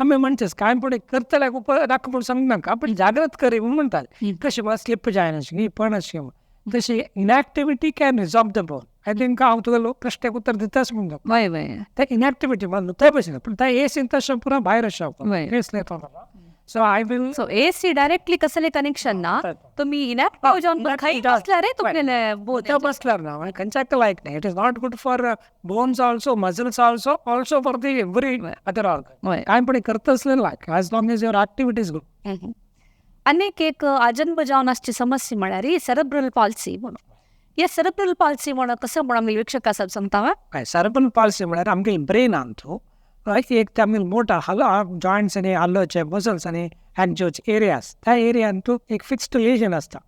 आमी म्हणचेच कांय पूण करतल्याक नाका म्हूण सांगनाका पूण जाग्रत करी म्हूण म्हणटाले. कशें म्हळ्यार स्लिप जायनाशिल्ली पण अशें तशी inactivity can resolve the bone. I think हांव तुका प्रश्नाक उत्तर दिताच म्हणून वय वय ते इनॅक्टिविटी म्हणून थंय बशिल्लें पूण ते एसीन तशें पुरा भायर अशें वय. So I will so AC directly कसले कनेक्शन ना तुम्ही इनॅक्टिव्ह जावन खंय बसल्यार रे तुमगेले बोन ते बसल्यार ना खंयच्याक लायक नाही. It is not good for bones also, muscles also, also for the every other organ. वय. काय पण करतसले like as long as your activity is good. अनेक एक आजन्म जावन आसची समस्या म्हळ्यार सेरेब्रल पाल्सी म्हणून. हे सेरेब्रल पाल्सी म्हणून कसं म्हणून आमी वीक्षक आसात सांगता? हय, सेरेब्रल पाल्सी म्हळ्यार आमगे ब्रेनान न्हू एक ते आमगे मोठा हलो जॉयंट्स आनी हालोचे मसल्स आनी हँडचे एरियाज त्या एरियान तूं एक फिक्स्ड लेजन आसता.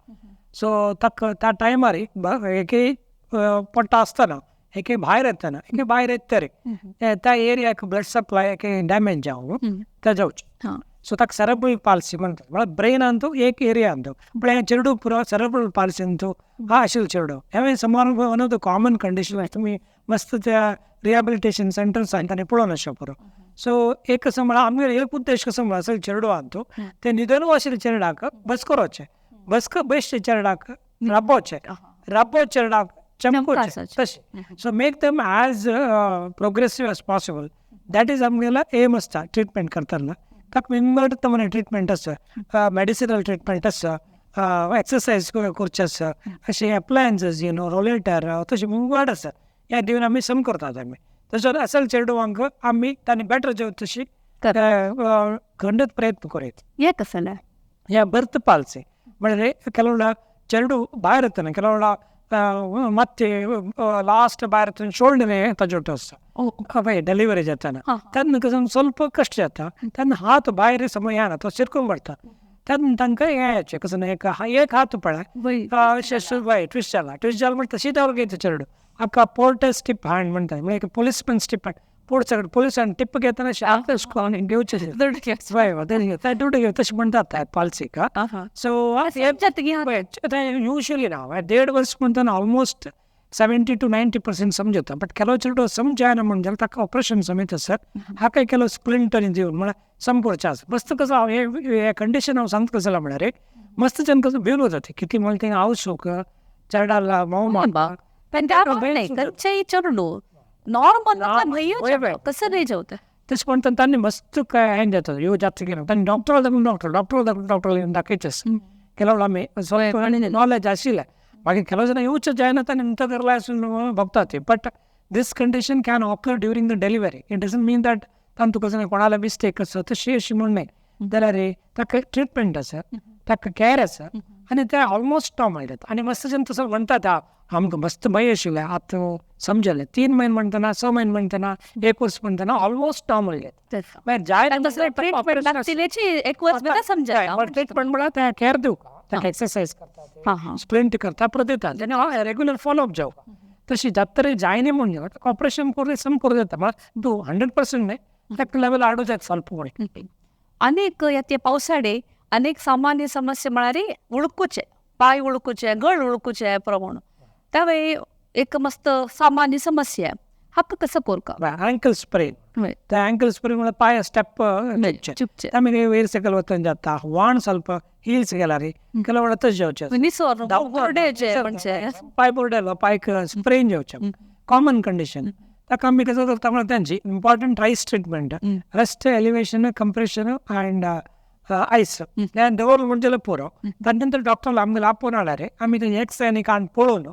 सो ताका त्या टायमार एके पडटा आसतना एके भायर येतना एके भायर येत तरी त्या एरियाक ब्लड सप्लाय एके डॅमेज जावन ते जावचें. सो ताका सेरेब्रल पाल्सी म्हणटात. म्हळ्यार ब्रेनान तूं एक एरिया अंतू पण हें चेडू पुरो सेरेब्रल पाल्सी अंतू हा आशिल्लें चेडू हें सुमार one of the common condition. तुमी मस्त त्या रिहॅबिलिटेशन सेंटर्स आनी तांणी पळोवन अशें पुरो. सो एक कसो म्हळ्यार आमगेर एक उद्देश कसो म्हळ्यार आशिल्लो चेडू आहा ते न्हिदून आशिल्ले चेरडाक बस करोचें, बस बेश्टे चेरडाक राबोवचें, राबो चेरडाक चमकोवचें तशें. So make them as progressive as possible. That is आमगेलो एम आसता ट्रिटमेंट करतना. ताका विंगड तरेन ट्रिटमेंट आसा, मेडिसिनल ट्रिटमेंट आसा, एक्सरसायज करचे आसा, अशें एप्लायन्सीस you know रोलेटर तशें विंगड आसा. ह्या दिवन आमी सम करतात आमी. तशें असल चेडवांक आमी तांणी बेटर जेव तशी खंडीत प्रयत्न करीत. हें कसलें? ह्या बर्थ पाल्सी म्हळ्यार ಕೆಲವು चेडू भायर येतना ಕೆಲವು ಮತ್ತೆ ಲಾಸ್ಟ್ भायर येतना शोल्डर ताजें आसता हय डिलिव्हरी जातना तेन्ना कसो ಸ್ವಲ್ಪ कश्ट जाता तेन्ना हात भायर समज येना तो शिरकून पडटा तेन्ना तांकां हें येचें कसो एक हात पळय वय ट्विस्ट जाला, ट्विस्ट जाला म्हणटा तशी दवर घेता चेडू हाका पोर्टस टिप हँड म्हणटा म्हळ्यार एक पोलिसमॅन टिप हँड पोर्ट सगळे पोलिसान टिप घेतना अशें घेवचें वय दुडू घेव तशें म्हणटात पाल्सीक. सो युजली ना 1.5 वर्स म्हणटाना ऑलमोस्ट 70 to 90% समजता. बट ಕೆಲವು चेडू समजायना म्हण जाल्यार ताका ऑपरेशन समेत आसा हाका ಕೆಲವು स्प्लिंट आनी दिवन म्हळ्यार सम करचें आसा. मस्त कसो हांव हें कंडिशन हांव सांगता कसो म्हळ्यार एक मस्त जन कसो भिवन वता कितें म्हणलें तें हांव सुख चेरडाला मोव मारपा खंयचेय चेडू नॉर्मल कसं नाही जेवतं तशें म्हणटा तांणी मस्त काय हें जाता ह्यो जाता तांणी डॉक्टर दाखोवन डॉक्टर डॉक्टर दाखोवन डॉक्टर येवन दाखयचें ಕೆಲವು आमी नॉलेज आशिल्लें. मागीर ಕೆಲವು ಜನ येवचें जायना तांणी नंतर करला आसून बघतात. But this condition can occur during the delivery. It doesn't mean that तांतूं कसो कोणाला मिस्टेक आसा तशी अशी म्हण न्हय जाल्यार ताका ट्रिटमेंट आसा, ताका कॅर आसा आनी ते ऑलमोस्ट नॉर्मल जाता. आनी मस्त जन तसो म्हणटात आमकां मस्त भंय आशिल्लें आतां समजलें 3 म्हयने म्हणटना 6 म्हयने म्हणटना 1 वर्स म्हणटना ऑलमोस्ट नॉर्मल जाता. मागीर जाय ट्रिटमेंट म्हळ्यार ते कॅर दिवका, ताका एक्सरसायज करता, स्प्लिंट करता, परत दिता आनी रेगुलर फॉलोअप जावका. तशी जाता जायना म्हूण ताका ऑपरेशन करून सम करूं जाता. म्हळ्यार तूं 100% न्हय ताका लेवल हाडूं जाता ಸ್ವಲ್ಪ. अनेक ते पावसाळे अनेक सामान्य समस्या म्हळ्यार उळकुचे पांय उळकुचे गळ उळकुचे प्रमाण त्यावेळी एक मस्त सामान्य समस्या हाका कसं कोरका? Ankle sprain. त्या अँकल स्प्रेन म्हळ्यार पांय स्टेप चुकचे आमी वयर सकयल वचून जाता व्हाण ಸ್ವಲ್ಪ हिल्स गेल्यार ಕೆಲವು ವೇಳೆ तशें जावचें पांय बुरडेलो पांयक स्प्रेन जावचें कॉमन कंडिशन. ताका आमी कसो करता म्हळ्यार तांची important RICE treatment, rest, elevation, compression and ice हें दवरलें म्हणजे पुरो. ताजे नंतर डॉक्टर आमगेले आपोवन हाडल्यार आमी तें एक्सरे आनी काडून पळोवन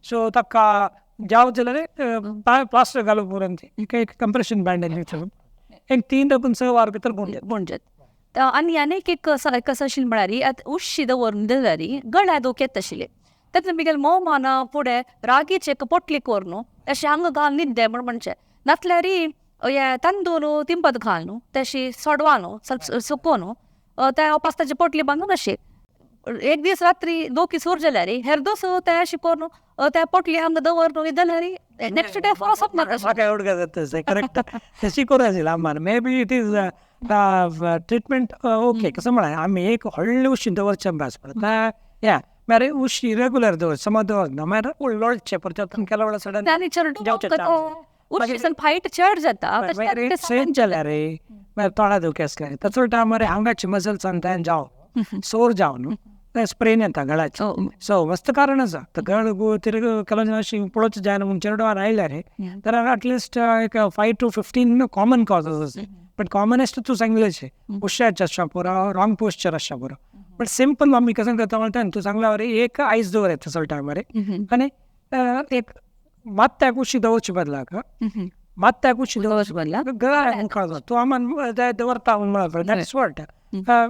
सो ताका जावं जाल्यार प्लास्टर घालूंक पुरो एक कंप्रेशन बँडेज एक 3 ते 6 वर भितर गुण जाता. आनी आनीक एक कसं आशिल्लें म्हळ्यार आतां उश्शी दवरून दिल्यार गळ्या दुखयेत आशिल्ले तेन्ना मिगेल मोव माना फुडें रागीचे पोटली करून अशें हांगा घालून न्हिद्दे म्हण म्हणचें नातल्यार हे तांदूळ तिंपत घाल न्हू तेशी सोडवा न्हू ಸ್ವಲ್ಪ सुकोवन त्या पास्ताची पोटली बांदून अशी एक दीस रात्री दोकी सूर जाल्यार हेर दोस ते अशें करून त्या पोटली हांगा दवर जाल्यार नेक्स्ट डे फॉर सोंपना. म्हाका एवढं करेक्ट तशी करूं आशिल्लें आमकां maybe it is treatment okay. कसं म्हळ्यार आमी एक व्हडलें उशी दवरचें अभ्यास पडटा या मागीर उशी इरेगुलर दवर समज दवरना मागीर लोळचें परत केला वेळार सडन फायट चड जाता सेन जाल्यार मागीर तोंडा दुखी आसल्यार ताचो टायमार हांगाचे मसल्स आनी जावन सोर जावन स्प्रेन येता गळाचे. सो मस्त कारण आसा. तर गळ तिरग ಕೆಲವು ಜನ पळोवचें जायना म्हूण चेडवान आयल्यार तर एटलिस्ट एक 5 to 15 common causes आसा. बट कॉमनेस्ट तूं सांगलेचे उश्याचे आसच्या पुरो, रॉंग पोस्चर आसच्या पुरो. बट सिंपल आमी कसं करता म्हणटा तूं सांगला एक आयस दवर येता चलता मरे आनी एक मात्याक उशी दवरचे बदलाक मात्याक उशी दवरचे बदलाक गळा कळतो तूं आमान दवरता म्हणून that's what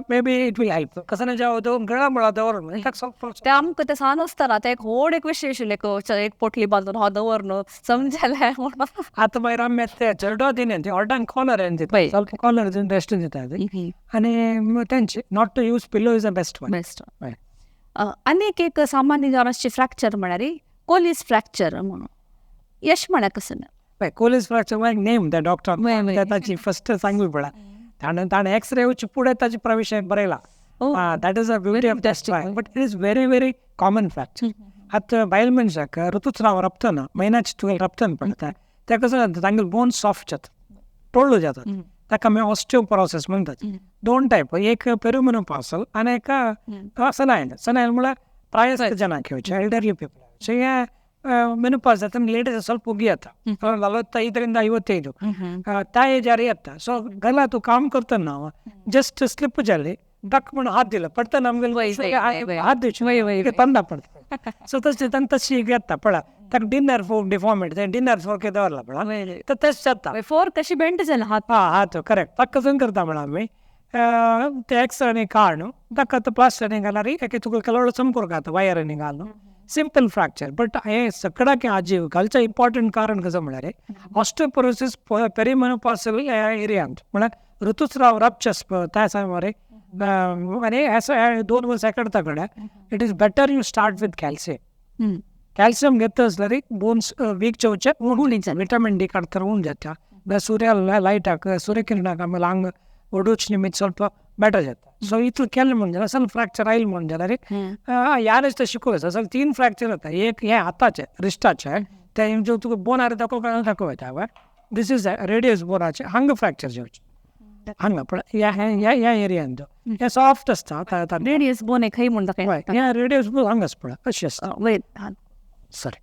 maybe it will help. कसं ना जेव्हा गळा मुळा दवर ಸ್ವಲ್ಪ ते आमकां ते सान आसतना ते एक व्हड एक विशय आशिल्लें एक पोटली बांदून हो दवर न्हू समजलें म्हणून. आतां मागीर आमी ते चेडो दिना ते हॉटान कॉलर दिता, ಸ್ವಲ್ಪ कॉलर दिवन रेस्ट दितात आनी तेंचे not to use pillow is the best one. Best. आनीक एक सामान्य जावन आसची फ्रॅक्चर म्हळ्यार कोलीस फ्रॅक्चर म्हणून यश म्हळ्यार कसं पळय कोलीस फ्रॅक्चर एक नेम त्या डॉक्टर ताची फस्ट सांगू पळय ताणें ताणें एक्सरे येवचे फुडें ताचे प्रवेश बरयला. That is a beauty of that, but it is very very common fracture. आतां बायल मनशाक ऋतुस्राव रपतना म्हयन्याचे तुका रपतना पडटा ते कसं जाता तांगेले बोन सॉफ्ट जाता, टोळ्ळो जातात, ताका आमी ऑस्टियोपोरोसिस म्हणटात. दोन टायप, एक पेरिमेनोपॉजल आनी एक सनायल. सनायल म्हळ्यार ಪ್ರಾಯಸ್ಥ ಜನ येवचे, ಎಲ್ಡರ್ಲಿ ಪೀಪಲ್. ಸೊ ಮೆನೋಪಾಸ್ जाता लेडीज ಸ್ವಲ್ಪ ಉಗ್ಗಿ जाता 45 55 त्या एजार येता. सो गला तूं काम करतना जस्ट स्लिप जाली डक म्हणून हात दिलो पडटा आमगेले हात दिवचे तंदा पडटा. सो तशें तांकां तशी येता पळय ताका dinner fork deformity dinner fork दवरला पळय तर तेच जाता फोर्क कशी बेंट जालें हात. हां हात करेक्ट ताका कसं करता म्हळ्यार आमी ते एक्सरे काडून ताका आतां प्लास्टर घाल्यार एके तुका ಕೆಲವು संपर्क जाता वायरांनी घालून सिंपल फ्रॅक्चर. बट हे सगळ्याक आजी घालचें इम्पॉर्टंट कारण कसं म्हळ्यार ऑस्टियोपोरोसिस पेरिमेनोपॉजल एरियांत म्हळ्यार ऋतुस्राव रपचेस त्या मरे आनी असं 2 वर्सां करता कडेन it is better you start with calcium. Calcium घेतलं असल्यार बोन्स वीक जावचे, विटामिन डी काडतर उण जाता, सूर्य लायटाक सूर्यकिरणाक आमी हांग ಒಡೂಚ್ ನಿಮಿತ್ತ ಸ್ವಲ್ಪ ಬೆಟರ್ जाता. सो इतलें केलें म्हण जाल्यार असल फ्रॅक्चर आयलें म्हण जाल्यार ह्याच शिकोवप असल 3 फ्रॅक्चर जाता. एक हें हाताचें रिस्टाचें तें तुका बोनार दाखोवप दाखोवप येता, this is radius बोनाचें हांगा फ्रॅक्चर जावचें हांगा पण ह्या ह्या एरियान तो हें सॉफ्ट आसता. रेडियस बोन खंय म्हूण दाखय ह्या रेडियस बोन हांगा पळय अशें आसता. सॉरी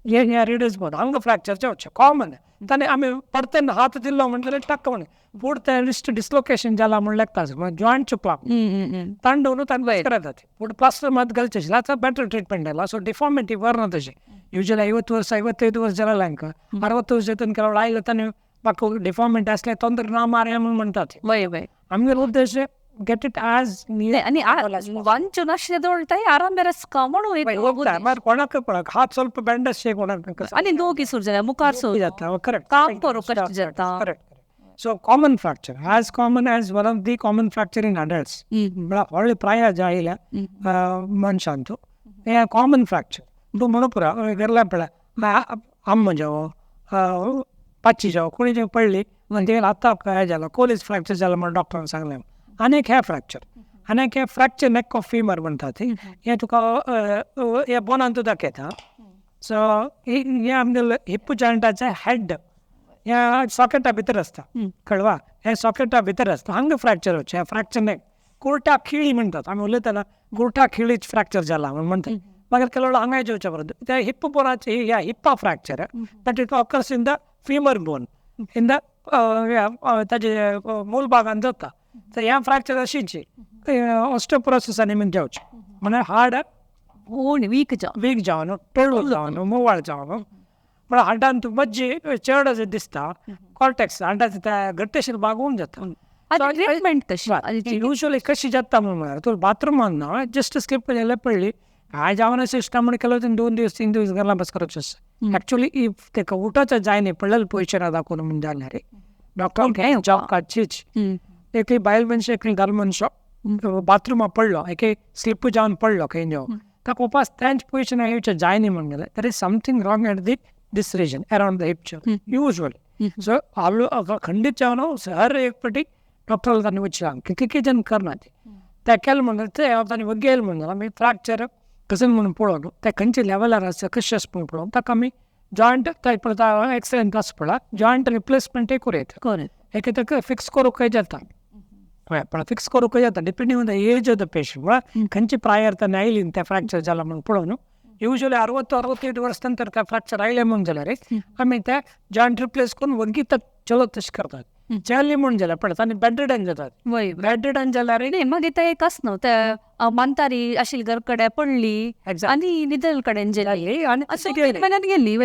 हे ह्या रेडियस बोन हांगा फ्रॅक्चर जावचें कॉमन. ताणें आमी परतेन हात दिलो म्हणटल्यार टक्क म्हण पूण तें रिस्ट डिस्लोकेशन जाला म्हण लागता जॉयंट चुकला तांडव ताणें करतात पूण प्लास्टर मात घालचें आशिल्लें. आतां बेटर ट्रिटमेंट आयला. सो ಡಿಫಾರ್ಮಿಟಿ ಬರೋಣ ತಶೆ ಯೂಶಲಿ 50 ವರ್ಷ 55 ವರ್ಷ जाला हांकां 60 ವರ್ಷ ಕೆಲವು आयले ताणें म्हाका डिफॉर्मिटी आसलें ತೊಂದರೆ ना मारे म्हणून म्हणटात. आमगेलो उद्देश गेट it as आनी वांचून नाशिल्लें दवरताय आराम बेरस म्हणून कोणाक पळय हात ಸ್ವಲ್ಪ ಬೆಂಡ್ ಅಷ್ಟೇ कोणाक आनी दोगी सुरू जाल्या मुखार सुरू जाता. करेक्ट काम करूंक कश्ट जाता. Correct. So common fracture as common as one of the common fracture in adults म्हळ्यार व्हडले ಪ್ರಾಯ जायल्या मनशांचो हे कॉमन फ्रॅक्चर. तूं म्हणू पुरो गेल्ला पळय अम्मा जावं पाची जावं कोणी जेव पडली म्हणजे आतां हें जालां कोलीस फ्रॅक्चर जालां म्हणून डॉक्टरान सांगलें. आनी एक हे फ्रॅक्चर आनी एक हे फ्रॅक्चर नेक ऑफ फिमर म्हणटा ती हें तुका हे बोनान तूं दाखयता. सो हें आमगेलें हिप जॉयंटाचें हेड ह्या सॉकेटा भितर आसता कळवा हे सॉकेटा भितर आसता हांगा फ्रॅक्चर जावचें. फ्रॅक्चर नेक कुर्टा खिळी म्हणटात आमी उलयतना गुर्टा खिळीच फ्रॅक्चर जाला म्हणून म्हणटात. मागीर ಕೆಲವು हांगा जेवचे परत त्या हिप बोनाचे ह्या HIPA fracture that it occurs in the femur bone in the ताजे मूल भागान जाता. तर ह्या फ्रॅक्चर अशीच ऑस्टियोपोरोसिस निमित्त जावचें म्हळ्यार हाड वीक जावन वीक जावन टोळू जावन मोवाळ जावन म्हळ्यार हाडान तुका मज्जी चड अशें दिसता कॉर्टेक्स हाडाचे त्या घट्टशीर भाग होवन जाता. ट्रिटमेंट कशी युजली कशी जाता म्हळ्यार तूं बाथरुमान ना जस्ट स्लिप जाल्यार पडली काय जावना सिस्टम म्हण केलो 2 दिवस 3 दिवस घरा बस करचें आसता. एक्चुअली if तेका उठोवचें जायना पडलेले पोजिशनार दाखोवन म्हण जाल्यार डॉक्टर जॉब काडचीच. एकली बायल मनशां एकली दादलो मनशो बाथरुमा पडलो एके स्लिप जावन पडलो खंय जावं ताका उपास तेंच पोजिशनार येवचें जायना म्हण गेलें there is something wrong at the this region around the hip usually. So खंडीत जावन हर एक पटी डॉक्टराक तांणी वचचें कितले जन करना ते केलें म्हणून ते तांणी वगेल म्हणून आमी फ्रॅक्चर कशें म्हणून पळोवन ते खंयच्या लेवलार आसा कशें आसा म्हणून पळोवन ताका आमी जॉयंट पळयता एक्सरे आसा पळय जॉयंट रिप्लेसमेंटय करूं येता. एक ताका फिक्स करूंक जाता. हय, पण फिक्स करूंक जाता depending on the age of the patient. म्हळ्यार खंयचे प्रायर ताणें आयली ते फ्रॅक्चर जाला म्हणून पळोवन युजली 60-68 वर्स नंतर ते फ्रॅक्चर आयले म्हणून जाल्यार आमी ते जॉयंट रिप्लेस करून वगीत चलो तशें करतात. चेले म्हूण जाल्यार पळय आनी बेड रिडन जातात. बेड रिडन जाल्यार न्ही मागीर ते एक आस न्हू ते मानतारी आशिल्ली घर कडेन पडली आनी निदल कडेन गेली आनी म्हयन्यान गेली.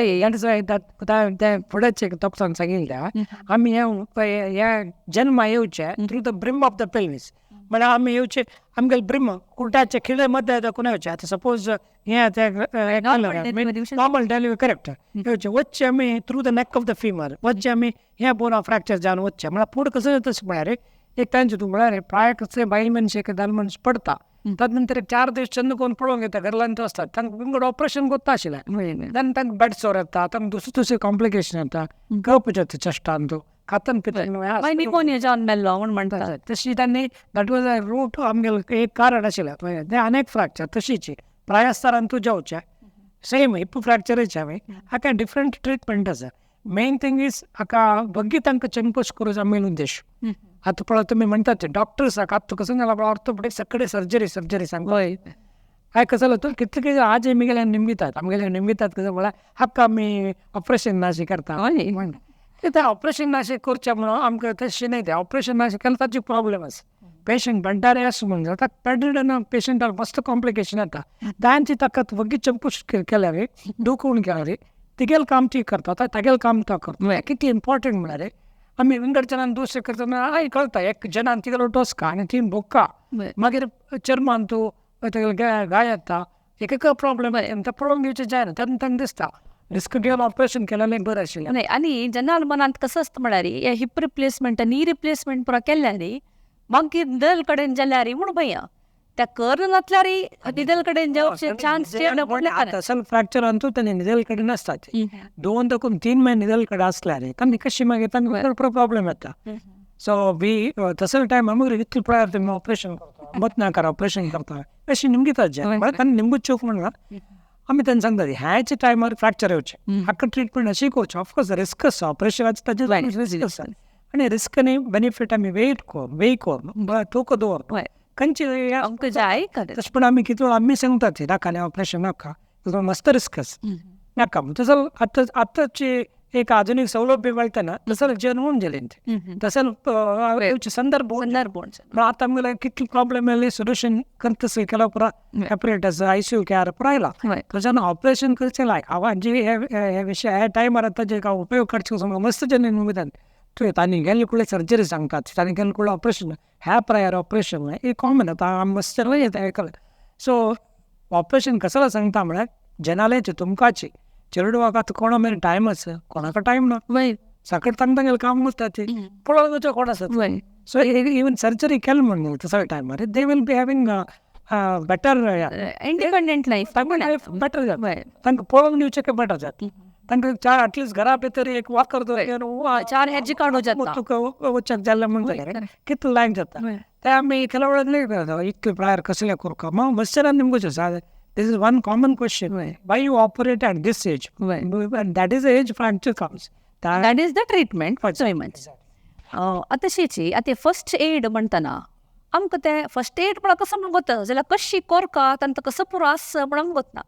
ते फुडेंच एक डॉक्टरान सांगिल्लें आमी हे जन्मा येवचे through the brim of the pelvis. म्हळ्यार आमी येवचे आमगेले ब्रिम कुर्ट्याचे खिळे मध्य दाखोवन येवचे. आतां सपोज हें नॉर्मल डेलिवरी करेक्ट येवचे वच्चे आमी through the neck of the femur वच्चे आमी हे बोना फ्रॅक्चर जावन वच्चे. म्हळ्यार फुडें कसं जाता तशें म्हळ्यार एक तांचे तूं म्हळ्यार प्राय कसले बायल मनशेक दाल मनीस पडता तद नंतर एक 4 दीस चंद कोण पळोवंक येता घरल्यान तो आसतात तांकां विंगड ऑपरेशन कोत्ता आशिल्लें. देन तांकां बेड सोर येता, तांकां दुसरे दुसरे कॉम्प्लिकेशन येता, गप जाता चेस्टान तो खातन पितन निमोनिया जावन मेल्लो म्हूण म्हणटात. तशी तांणी that was a root आमगेलें एक कारण आशिल्लें. तें अनेक फ्रॅक्चर तशीच प्रायस्तारान तूं जावचें सेम हिप फ्रॅक्चरच हांवें हाका डिफरंट ट्रिटमेंट आसा. मेन थिंग is हाका वग्गी तांकां चमकोश करूं आमगेलो उद्देश. आतां पळय तुमी म्हणटात ते डॉक्टर्स आतां कसो जाला पळय ऑर्थोपेडीक सगळे सर्जरी सर्जरी सांगता. हांवें कसो जालो कितले कितें आज आमगेले निमगितात आमगेले निमगितात कसो म्हळ्यार हाका आमी ऑपरेशन नाशी करता म्हण तें ऑपरेशन नाशें करचें म्हणून आमकां तशें न्हय तें ऑपरेशन नाशें केल्यार ताची प्रॉब्लेम आसा. पेशंट बेड्डार आसा म्हण जाता बेड रिडन पेशंटाक मस्त कॉम्प्लिकेशन येता. तांची ताका वग्गी चमकूश केल्यार दुखून केल्यार तिगेलें काम ती करता तागेलें काम तो करता. कितलें इम्पॉर्टंट म्हळ्यार आमी विंगड जणान दुसरे करतना हय कळटा एक जणान तिगेलो टोसका आनी तीन भोक्का मागीर चर्मान तूं तेगेले गाय येता एक एक प्रॉब्लेम ते पळोवन घेवचें जायना तेन्ना तांकां दिसता रिस्क घेवन ऑपरेशन केलें बरें आशिल्लें. न्हय आनी जेन्ना मनांत कसो आसता म्हळ्यार हे हिप रिप्लेसमेंट नी रिप्लेसमेंट पुरो केल्यार मागीर निदल कडेन जाल्यार म्हूण भंय त्या कर नासल्यार निदल कडेन जावचे चान्स. असल फ्रॅक्चर अंतू ताणें निदल कडेन आसतात 2 ते 3 म्हयने निदल कडेन आसल्यार तांणी कशी मागीर तांकां प्रॉब्लेम येता. सो we तसले टायम आमगेर इतले प्रायर तुमी ऑपरेशन करता मत नाका ऑपरेशन करता अशें निमगितात जे तांणी निमगूच चूक म्हणना आमी तांकां सांगतात ह्याच टायमार फ्रॅक्चर येवचें हाका ट्रिटमेंट अशी करची. ऑफकोर्स रिस्क आसा ऑपरेशनाचे ताजें रिस्क आसा आनी रिस्क आनी बेनिफीट आमी वेट करून वेय करून तूक दवरता खंयचे आमकां जाय. तशें पण आमी कितें आमी सांगतात नाका न्ही ऑपरेशन नाका मस्त रिस्क आसा नाका. तसो आतां आतांची एक आधुनीक सौलभ्य मेळटा ना तसो जेवन होवन गेलें तसो संदर्भ आतां आमगेले कितले प्रॉब्लेम आयले सोल्युशन करता केला पुरा ऑपरेटर्स आयसीयू केअर पुरा आयला. तशें ऑपरेशन करचें लायक हांव जे हे विशय ह्या टायमार आतां जे उपयोग करचे मस्त जन निमगितात तुवें तांणी गेल्ले कुडले सर्जरी सांगतात तांणी गेल्ले कुडले ऑपरेशन ह्या प्रायर ऑपरेशन हे कॉमन आतां आमी मस्त आयकलां. सो ऑपरेशन कसला सांगता म्हळ्यार जनालेचे तुमकांचे चेडवाक आतां कोणा मेरेन टायम आसा कोणाक टायम ना सकाळ तांकां तांगेलें काम आसता ती पळोवंक वचो कोण आसा. सो इवन सर्जरी केलें म्हण तसो टायमार they will be having better independent life better जाता तांकां पळोवन दिवचें बेटर जाता तांकां चार एटलिस्ट घरा भितर एक वाकर चार हेजी काडूं जाता तुका वचक जालें म्हण जाल्यार कितलें लायक जाता ते आमी केल्या वेळार इतलें प्रायर कसलें करूं मागीर मत्सरान निमगोचें आसा. This is one common question. Why you operate at this age? And that is the age fracture comes. That is the treatment for so much. आतां आतां फर्स्ट एड म्हणटना आमकां तें फर्स्ट एड म्हळ्यार कसो म्हण गोता जाल्यार कशी कोरका तांकां कसो पुरो आसा म्हण आमकां गोतना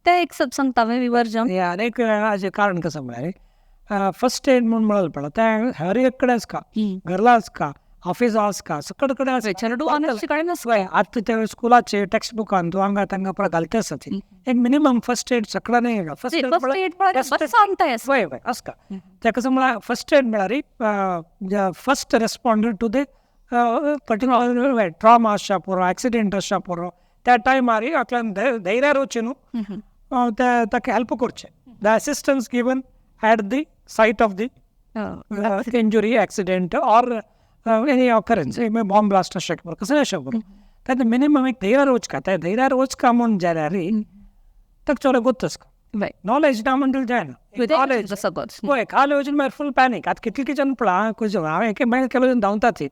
तें एक सब सांगता विवर्जन. हें आनीक हाजें कारण कसो म्हळ्यार फर्स्ट एड म्हूण म्हणल पळय तें हर एक कडेन आसता घरला आसता ऑफिसा आसता सगळे कडेन आसता. आतां ते स्कुलाचे टेक्स्ट बुकान तूं हांगा तांकां पळय घालते आसा ती एक मिनिमम फर्स्ट एड सगळ्यांनी फर्स्ट एड वय वय आसता तें कसो म्हळ्यार फर्स्ट एड म्हळ्यार first responder to the particular trauma आसच्या पुरो एक्सिडेंट आसच्या पुरो त्या टायमार आपल्यान धैर्यार वचून न्हू ते ताका हेल्प करचें. The assistance given at the site of the injury accident or any occurrence bomb blast अशें कसलें अशें करूं तेन्ना मिनिमम एक धैर्यार वचका त्या धैर्यार वचका म्हूण जाल्यार ताका चड गोत्तच नॉलेज ना म्हणटलें जायना नॉलेज पळय खाली वचून मागीर फूल पॅनीक. आतां कितले जन पळय हांवें एक मागीर केलो धांवता ती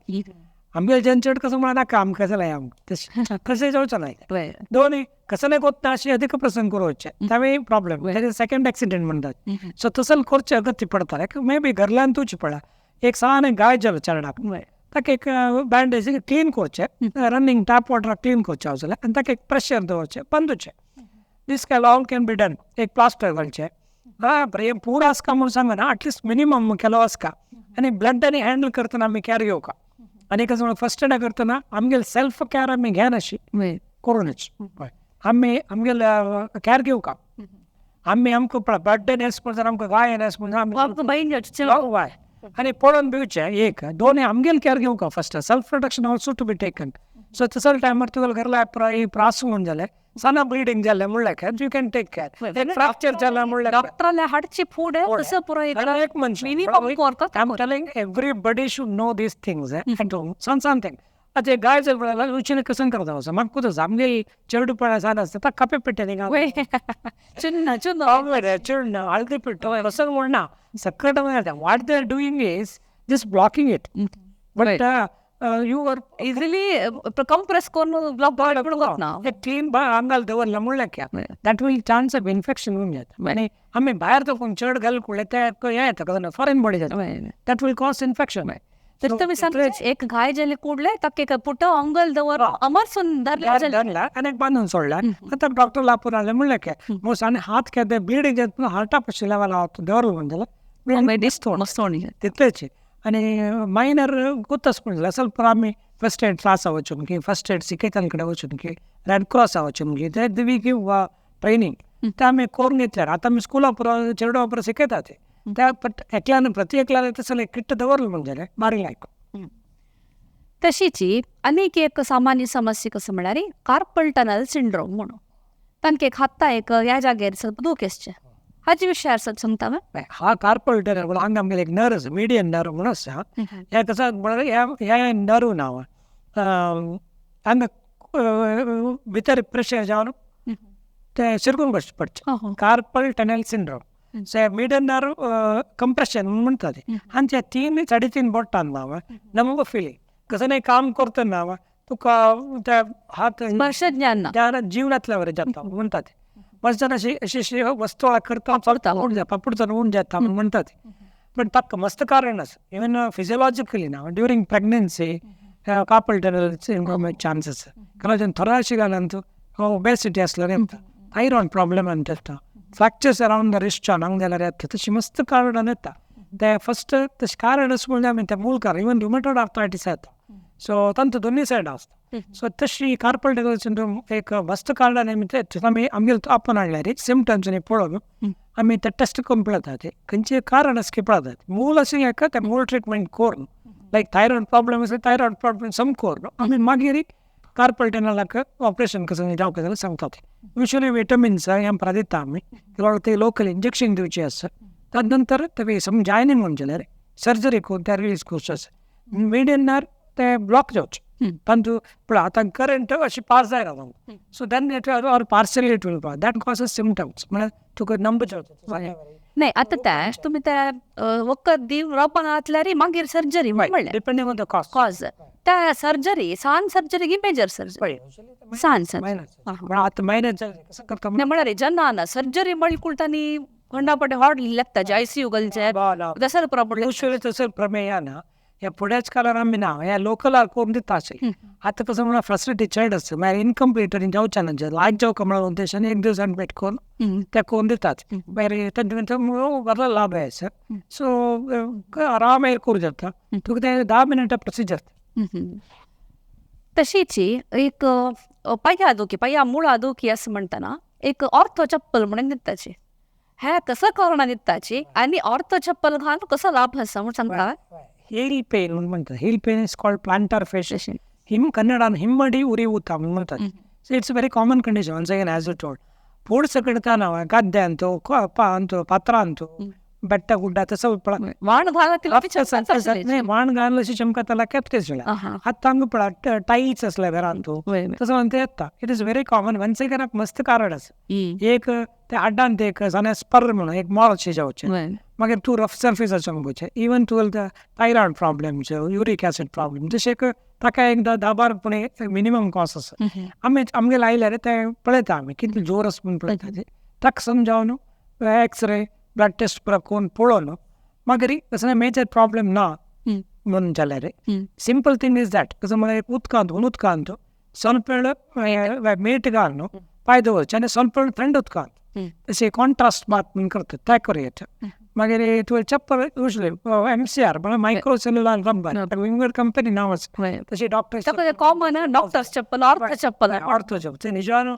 आमगेले जन चड कसो म्हणा नाका आमकां कसलें आमकां तशें तशें जावचें ना. दोनूय कसलें कोत्ता अशें अधिक प्रसंग करूं तावें प्रॉब्लेम सेकंड एक्सिडेंट म्हणटात. सो तसलें करचें अगत्य पडटा मे बी घरल्यान तुची पळय एक सान गाय जालो चेरडाक ताका एक बँडेज क्लीन करचें, रनिंग टॅप वॉटर क्लीन करचें हांव जाल्यार आनी ताका एक प्रेशर दवरचें, बांदुचें. This can all can be done. एक प्लास्टर घालचें, हें पूरा आसका म्हणून सांगना, एटलिस्ट मिनिमम केलो आसका. आनी ब्लड आनी हँडल करतना आमी कॅर घेवका. आनी कसो फर्स्ट एड करतना आमगेले सेल्फ कॅर आमी घेनाशी करूनच आमी आमगेले कॅर घेवका. आमी आमकां ब्लड एस म्हणून आमकां गाय एस म्हणून आमी आनी पळोवन भिवचें. एक दोन आमगेले care घेवका first. Self protection also to be taken. So तसो टायमार तुगेले घरला त्रास म्हणून जालें, सना ब्लिडींग जालें म्हणल्यार you can take care. Fracture जालें म्हणल्यार डॉक्टराले हाडची फूड तसं पुरो एक मनशां. I am telling everybody should know these things. Something आतां गाय जर म्हणल्यार उचीन कसं करता वचो म्हाका कुदस आमगे चेडू पळय सान आसता ताका कपे पिट्टे चुन्न चुन्न चुन्न हळदी पिट्टो कसं म्हणना सकट. What they are doing is just blocking it, but you are easily compress करून ब्लॉक ना. क्लीन आंगाल दवरलें म्हणल्यार that will chance of infection होऊन जाता. आनी आमी भायर तो चड घाल कुडले ते हें येता, फॉरेन बॉडी जाता, that will cause infection. तर तुमी सांगता एक घाय जाले कुडले ताका एक पुटो अंगल दवर अमरसून धरलें आनी बांदून सोडलें. आतां डॉक्टर लापून आसलें म्हणल्यार मोस्ट आनी हात केदे ब्लिडींग जाता हार्टा पशी लेवल दवरलें म्हण जाल्यार तितलेच. आनी मायनर गुत्तस म्हण जाल्यार ಸ್ವಲ್ಪ आमी फर्स्ट एड क्लासा वचून की फर्स्ट एड शिकयताले कडेन वचून की रेड क्रॉसा वचून की ते we give training ते आमी करून घेतल्यार आतां आमी स्कुला पुरो चेडवा पुरो शिकयतात ते. बट एकल्यान प्रति एकल्यान तसलें किट्ट दवरलें म्हण जाल्यार बारी लायक. तशीच आनीक एक सामान्य समस्या कसं म्हळ्यार कार्पल टनल सिंड्रोम म्हणून तांकां एक हाता एक ह्या जाग्यार ಸ್ವಲ್ಪ दूख आसचें, हाजे विशयार ಸ್ವಲ್ಪ सांगता. हा कार्पल टनल हांगा आमगेले एक नर्व आसा, मिडियन नर्व म्हणून आसा. ह्या कसो म्हळ्यार ह्या नर्व नांव हांगा भितर प्रेशर जावन ते शिरकून पडचें, carpal tunnel syndrome. So median nerve compression म्हणटा ते. आनी ते 3 3.5 बोटां नांव नमको फिलींग कसं नाही काम करतना तुका त्या हात स्पर्श जीवनातल्या वरे जाता म्हणटा ते. मस्त अशी अशी अशी वस्तू करता चलता पापुडचान उण जाता म्हणटा ते. पण ताका मस्त कारण आसा. इवन फिजियोलॉजिकली ना during pregnancy carpal tunnel syndrome chances कारण थोराशी घालून ओबेसिटी आसल्यार येता, थायरॉयड प्रॉब्लेम येता, फ्रॅक्चर्स अरावंड the wrist हांगा जाल्यार येता. तशी मस्त कारणां येता. ते फस्ट तशें कारण अशें म्हणल्यार आमी तें मूळ कारण इवन रुमेटॉयड आर्थरायटीस येता. सो तांचो दोनूय सायड आसता. सो तशी कार्पल टनल सिंड्रोम एक मस्त कारणान आमी ते आमी आमगेले आपोवन हाडल्यार सिमटम्स आनी पळोवन आमी ते टेस्ट करून पळयतात, खंयचें कारण अशें पळयतात. मूळ अशें हेका तें मूळ ट्रिटमेंट करून लायक थायरॉयड प्रॉब्लम आसल्यार थायरॉयड प्रॉब्लम सम करून आमी मागीर कार्पल टनलाक ऑपरेशन कसं जावंक जाल्यार सांगतात. युज्वली विटमिन्स हें दिता आमी, ते लोकल इंजेक्शन दिवचें आसा. ताजे नंतर ते सम जॉयनींग म्हणचे जाल्यार सर्जरी करून ते रिलीज करचें आसा. मिडियन नर्व ते ब्लॉक जावचें तांतू पळय आतां करंट अशी पास जायना. So then it or partially it will pass, that causes symptoms म्हळ्यार तुका नंबर जावचो. नाही आतां ते तुमी ते वखद दिवन रोपां घातल्यार मागीर सर्जरी म्हणल्यार depending on the cause. Cause त्या सर्जरी सान सर्जरी की मेजर सर्जरी सान सर्जरी आतां मायनर कसं करता म्हळ्यार जेन्ना ना सर्जरी म्हणली कुलतानी खंडापटे हाड लागता जे आयसीयू घालचे तसं प्रॉब्लेम युज्वली तसं प्रमेय ना. ह्या फुड्याच काळार आमी ना ह्या लोकलार करून दिता अशें. आतां कसं म्हणल्यार फेसिलिटी चड आसता, मागीर इनकम्प्लीट आनी जावचें ना, लायक जावका म्हणून उद्देशान एक दीस एडमीट करून ते करून दितात. मागीर तांचे बरो लाभ आसा. सो आराम करूं जाता तुका तें 10 मिनटां प्रोसिजर. तशीच एक पांया दुखी, पांया मुळा दुखी असं म्हणटाना एक ऑर्थो चप्पल म्हणून दिताची, ह्या कसं कारणान दिताची आनी ऑर्थो चप्पल घालून कसो लाभ आसा म्हूण सांगता. heel pain म्हणतात. Heel pain is called plantar fascia. Him कन्नडान हिम्मडी Uri उता म्हणतात. So it's very common condition once again as you told. पोड सकडता ना गद्दे अंತು ಅಂತು ಪತ್ರ ಅಂತು ಬೆಟ್ಟ ಗುಡ್ಡ तसं वाण वाण घाल अशी चमकताला केपतेच हातांग पळा टाईल्स असल्या घरांतू तसं म्हणते येता. It is very common. Once again मस्त कारण आसा. एक ते आड्डान ते एक साने स्पर म्हणून एक मॉल अशें जावचें, मागीर तूं रफ सर्फेस चमकूचें. इवन तुवें thyroid problems, uric acid problem जशें ताका एकदां 10-12 पुणे मिनिमम कॉस्ट आसा. आमी आमगेले आयल्यार ते पळयता आमी कितले जोर आसा म्हूण पळयता ते ताका समजावन एक्सरे ब्लड टेस्ट करून पळोवन मागीर तसलें मेजर प्रॉब्लम ना म्हणून जाल्यार सिंपल थिंग is that कसं म्हळ्यार एक उदकांत हून उदकांत ಸ್ವಲ್ಪ वेळ मीठ घालून पांय दवरचे आनी ಸ್ವಲ್ಪ वेळ थंड उदकांत तशें कॉन्ट्रास्ट बाथ म्हणून करतात ते करूं. मागीर तुवें चप्पल युजली एमसीआर म्हळ्यार मायक्रो सेल्युलर रबर, विंगड कंपनी नांव आसा तशी डॉक्टर कॉमन डॉक्टर्स चप्पल, ऑर्थो चप्पल. ऑर्थो चप्पल निजान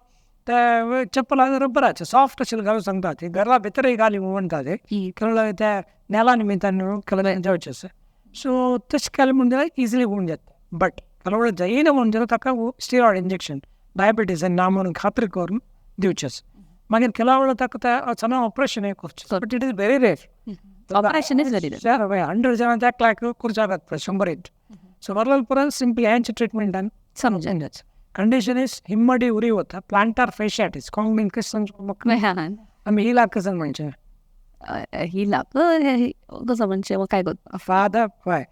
ते चप्पल रबराचे सॉफ्ट अशें घालून सांगता ती घरा भितरय घाली म्हणटा ते केवळ त्या नेला निमित्तान केलं जावचें आसा. सो तशें केलें म्हण जाल्यार इजिली होवन जाता. बट ಕೆಲವು जायना म्हणून जाल्यार ताका स्टिरॉयड इंजेक्शन डायबिटीज ना म्हणून खात्री करून दिवचें आसा. मागीर ಕೆಲವು ताका ते सगळें ऑपरेशन करचें, but it is very rare. Operation is very rare. 100 जणां एक लाख करचें जाता 100 it. So वरल पुराय सिंपल ह्यांचे ट्रिटमेंटान समजून कंडिशन is हिम्मडी उरी वता प्लांटार फेशियाटीस कॉंग कसं आमी ही लाख कसं म्हणचें ही लाख कसं म्हणजे मग काय करता फादर हय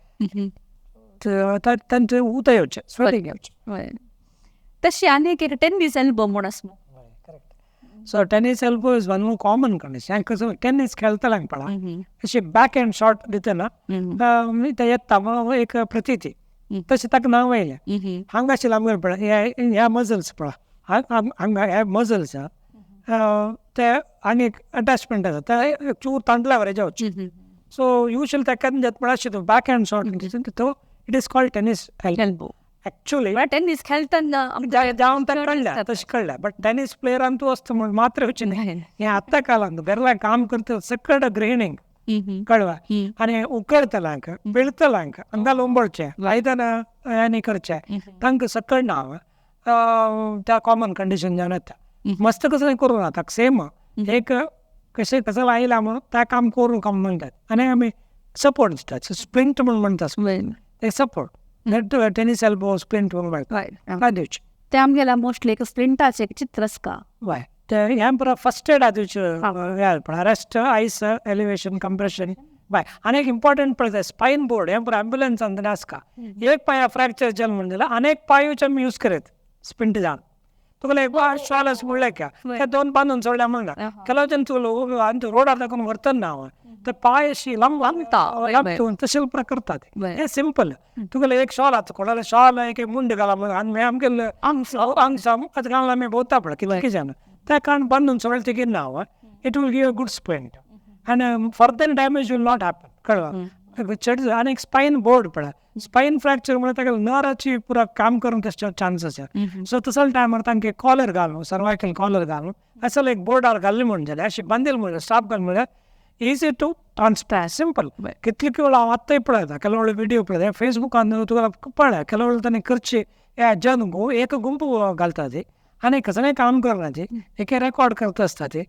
तांचे उता येवचें स्वेलिंग येवचें. तशी आनी एक टेनिस एल्बो म्हूण आसा. So tennis elbow is one more common condition. कसं टेनिस खेळटल्यांक पळय अशी बॅक हँड शॉट दितना ते येता म्हणून एक प्रतिती तशें ताका नांव येयलें. हांगा आशिल्लें आमगेर पळय ह्या मजल्स पळय हांगा ह्या मजल्स ते आनी एक अटॅचमेंट आसा ते चूर तांदळा वरे जावचें. सो युजली ताका जाता पळय अशें back hand shot तो it is called tennis elbow. Actually tennis खेळटना जावन ताका कळ्ळें तशें कळ्ळें. बट टेनिस प्लेयरान तूं वचता म्हण मात्र वचचें न्ही. हें आतां काळांत घरला काम करता सकट गृहिणींक कळवा आनी उकळतल्यांक पिळतल्यांक हांगा लोंबळचें आयदनां आनी करचें तांकां सकट नांव त्या कॉमन कंडिशन जावन येता. मस्त कसलें करूं ना ताका सेम एक कशें कसं आयला म्हणून त्या काम करूं काम म्हणटात आनी आमी सपोर्ट दितात स्प्लिंट म्हूण म्हणटा ते सपोर्ट टेनिस एल्बो स्प्लिंट म्हणून मेळटा काय दिवचें. ते आमगेला मोस्टली एक स्प्लिंटाचें एक चित्र आसता. हय ते हें पुरो फर्स्ट एड दिवचें पण रेस्ट आयस एलिवेशन कंप्रेशन बाय. आनी एक इम्पॉर्टंट पळय स्पायन बोर्ड हें पुरो एम्बुलन्सान आसता. एक पांया फ्रॅक्चर जालें म्हण जाल्यार आनी एक पांयूच आमी यूज करत स्प्लिंट जावन तुका एक शॉल म्हणलें क्या ते दोन बांदून सोडल्या म्हणटा ಕೆಲವು जन तुका रोडार दाखोवन व्हरतना हांव ते पांय अशी लांब लांब तशें उपरांत करतात. हें सिंपल तुका एक शॉल आतां कोणाले शॉल एक मुंड घाला आनी आमगेले आंगसाम आतां घालून आमी भोंवता पळय कितके जाण त्या कारण बांदून सोडलें तिगेर ना it will give a good splint आनी further damage will not happen. कळ्ळें चड. आनी एक स्पायन बोर्ड पळय स्पायन फ्रॅक्चर म्हळ्यार ताका नराची पुरा काम करूंक तशें चान्स आसा. सो तसल्या टायमार तांकां कॉलर घालून सर्वायकल कॉलर घालून असो एक बोर्डार घाल्लें म्हण जाल्यार अशें बांदिल म्हण स्टाप घाल म्हळ्यार इजी टू ट्रान्सप्लांट सिंपल. कितले वेळ हांव आत्तांय पळयता ಕೆಲವು विडियो पळयता फेसबुकान तुका पळय ಕೆಲವು ताणें करचे हे जन एक गुंपू घालता ती आनी कसलें काम करना ती एक रेकॉर्ड करता आसता ती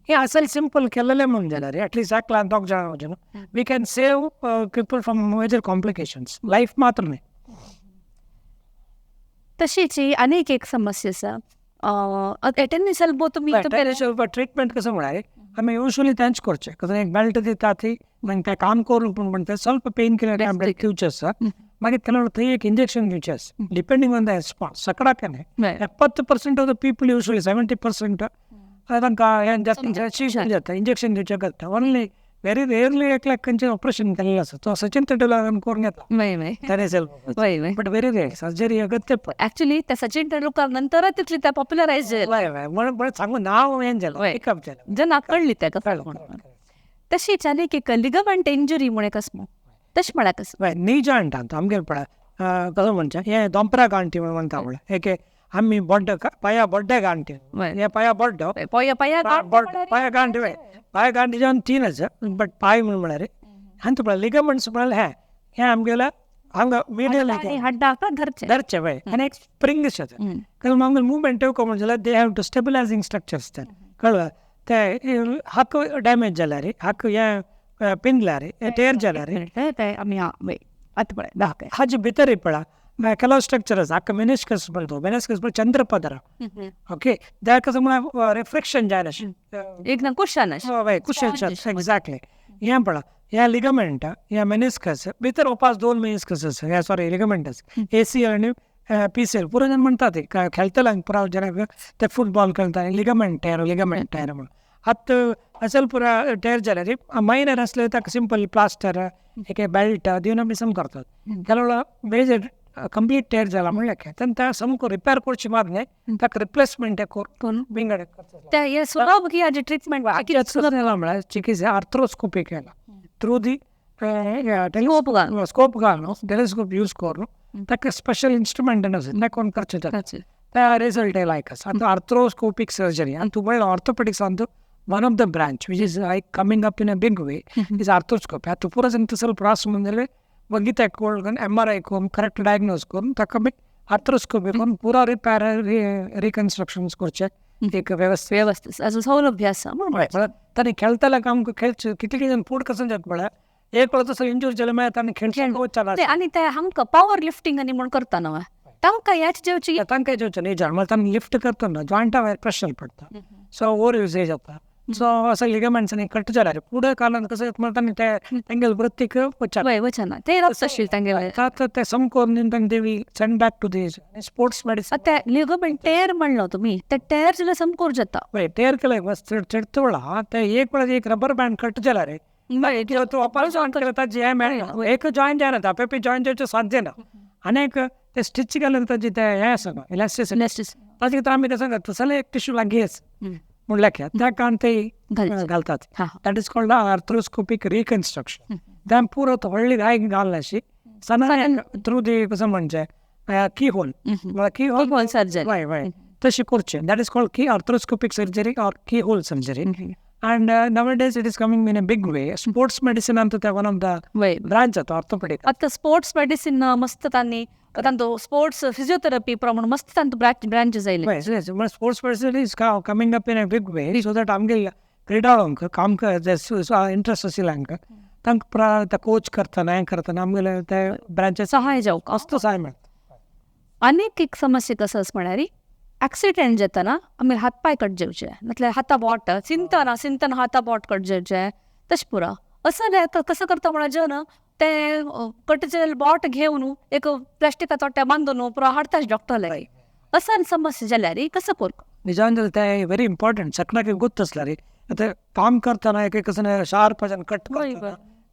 हें असल सिंपल केलेलें म्हण जाल्यार एटलिस्ट एकल्यान दोग जाणां वचून we can save people from major complications life मात्र न्ही. तशीच ही आनीक एक समस्या आसा टेनिस एल्बो तुमी ट्रिटमेंट कसं म्हळ्यार आमी युजली तेंच करचें कसं एक बेल्ट दिता ती मागीर तें काम करूंक पूण म्हणटा ಸ್ವಲ್ಪ पेन किलर टॅबलेट दिवचें आसा. मागीर ಕೆಲವು थंय एक इंजेक्शन दिवचें आसा डिपेंडींग ऑन the response सकडाक न्ही 70% ऑफ the people usually 70% तांकां हें जाता जाता इंजेक्शन दिवचें करता. ओन्ली व्हेरी रेअरली एकल्याक खंयचें ऑपरेशन केल्लें आसा तो सचिन तेंडुलकरान करून घेतला tennis elbow but very rare surgery अगत्य. एक्चुअली त्या सचिन तेंडुलकर नंतरच तितली त्या पॉप्युलरायज जालें म्हणून सांगू नांव हें जालें पिकअप जालें जना कळ्ळी ताका. तशीच आनी एक लिगमेंट इंजुरी म्हूण एक आसा तशें म्हळ्यार कसं हय नी जॉयंट आमगेर पळय कसो म्हणचें हें दोंपरा गांठी म्हण म्हणटा पळय एक आमी बोड्ड पांया बोड्डे गांठी हे पांया बोड्डो पांया गांठी पांया गांठी जावन तीन आसा बट पांय म्हण म्हळ्यार आनी पळय लिगमेंट्स म्हळ्यार हें हें आमगेलें हांगा मिडल धरचें धरचें पळय आनी एक स्प्रिंग आसा कारण आमगेलें मुवमेंट येवको म्हण जाल्यार they have to stabilising structures ते कळ्ळें ते हाक डॅमेज जाल्यार हाक हें पिंजल्यार टेर जाल्यार आमी आतां पळय दाखय हाजे भितर पळय ಕೆಲವು स्ट्रक्चर आसा हाका मेनिस्कस म्हणतो मेनिस्कस म्हळ्यार चंद्रपदर ओके त्या कसं म्हळ्यार रिफ्लेक्शन जायना एक कुशन हय कुशन एक्झॅक्टली. हें पळय ह्या लिगमेंट ह्या मेनिस्कस भितर उपास दोन मेनिस्कस आसा ह्या सॉरी लिगमेंट आसा एसीएल आनी पीसीएल पुरो जाण म्हणटा ते खेळटल्यांक पुरो जाणांक ते फुटबॉल खेळटा लिगमेंट टेर लिगमेंट टेर म्हणून आतां असल पुरा टेर जाल्यार मायनर आसले ताका सिंपल प्लास्टर एक बेल्ट दिवन आमी सम करतात. ಕೆಲವು ಮೇಜರ್ कंप्लीट टेर जाला म्हणल्यार तांकां सामको रिपेर करची मात न्हय, ताका रिप्लेसमेंट करून विंगड ते हे सुलभ की हाजी ट्रिटमेंट म्हळ्यार चिकित्सा आर्थ्रोस्कोपी केला थ्रू दी स्कोप घालून. स्कोप घालून टेलिस्कोप यूज करून ताका स्पेशल इन्स्ट्रुमेंट आसा तें कोण करचें जाता त्या रिजल्ट लायक आसा. आतां आर्थ्रोस्कोपीक सर्जरी आनी तूं म्हणलें orthopaedics Antu one of the branch which is like coming up in a big way is arthroscopy. आतां पुरो जाण तसलो त्रास म्हणलें वगीत करून MRI करून करेक्ट डायग्नोज करून ताका मागीर आर्थ्रोस्कोपी करून पुरा रिपेर रिकन्स्ट्रक्शन करचें एक वेवस्था व्यवस्थित असो सौलभ्य आसा. म्हळ्यार तांणी खेळटले आमकां खेळचें कितले जाण फुड कसो जाता म्हळ्यार एक वेळा तसो इंजूर जाल्यार मागीर तांणी खेळचें वचना. ते आनी ते हांकां पावर लिफ्टिंग आनी म्हूण करता न्हू तांकां ह्याच जेवची तांकां जेवचें न्ही म्हळ्यार तांणी लिफ्ट करतना जॉयंटा वयर प्रेशर पडटा, सो ओवर युजेज जाता, सो असो लिगमेंट्स आनी कट जाल्यार फुडें कालान कसो म्हळ्यार तांणी ते तेंगेले वृत्तीक वचना वचना ते रक्त तांगेले आतां ते सामको तांकां they will send back to the sports medicine. आतां लिगमेंट टेर म्हणलो तुमी ते टेर जाल्यार सामको जाता. पळय टेर केल्यार चडत वेळा ते एक वेळा एक रबर बँड कट जाल्यार तूं ऑपरेशन केल्यार ताजी हें मेळना, एक जॉयन जायना, आपेपी जॉयन जावचें साध्य ना. आनी एक ते स्टिच केल्यार ताजी ते हें आसा इलास्टिसिटी ताजे भितर आमी तें सांगता तसलें एक टिश्यू लागींच म्हणल्यार त्या कारण ते घालतात. That is called arthroscopic reconstruction. त्या पुरो व्हडली घाय घालना अशी सना थ्रू दी कसं म्हणजे की होल की होल सर्जरी हय हय तशी करचें. That is called key arthroscopic surgery or key hole surgery. And nowadays it is coming in a big way. Sports medicine अंत one of the branch जाता ऑर्थोपेडिक. आतां स्पोर्ट्स मेडिसिन मस्त तांणी तांचो स्पोर्ट्स फिजियोथेरपी प्रमाण मस्त तांचो ब्रांचेस आयले. Sports medicine is coming up in a big way so that आमगे क्रीडाळूंक काम इंट्रस्ट आशिल्ल्यांक तांकां कोच करतना हें करतना आमगेले ते ब्रांचेस सहाय जावंक मस्त सहाय मेळटा. आनीक एक समस्या कसो आसा म्हळ्यार एक्सिडेंट जातना आमी हात पांय कट जेवचे म्हटल्यार हाता बोट सिंतना सिंतना हाता बोट कट जेवचे तशें पुरो असं कसं करता म्हळ्यार जन ते कट बोट घेवन एक प्लास्टिका तोट्या बांदून पुरो हाडटाच डॉक्टर लागीं. असं समस्या जाल्यार कसं करूं? निजान जाल्यार तें व्हेरी इम्पॉर्टंट सगळ्याक गोत्त आसल्यार आतां काम करतना एक कसं शार्प कट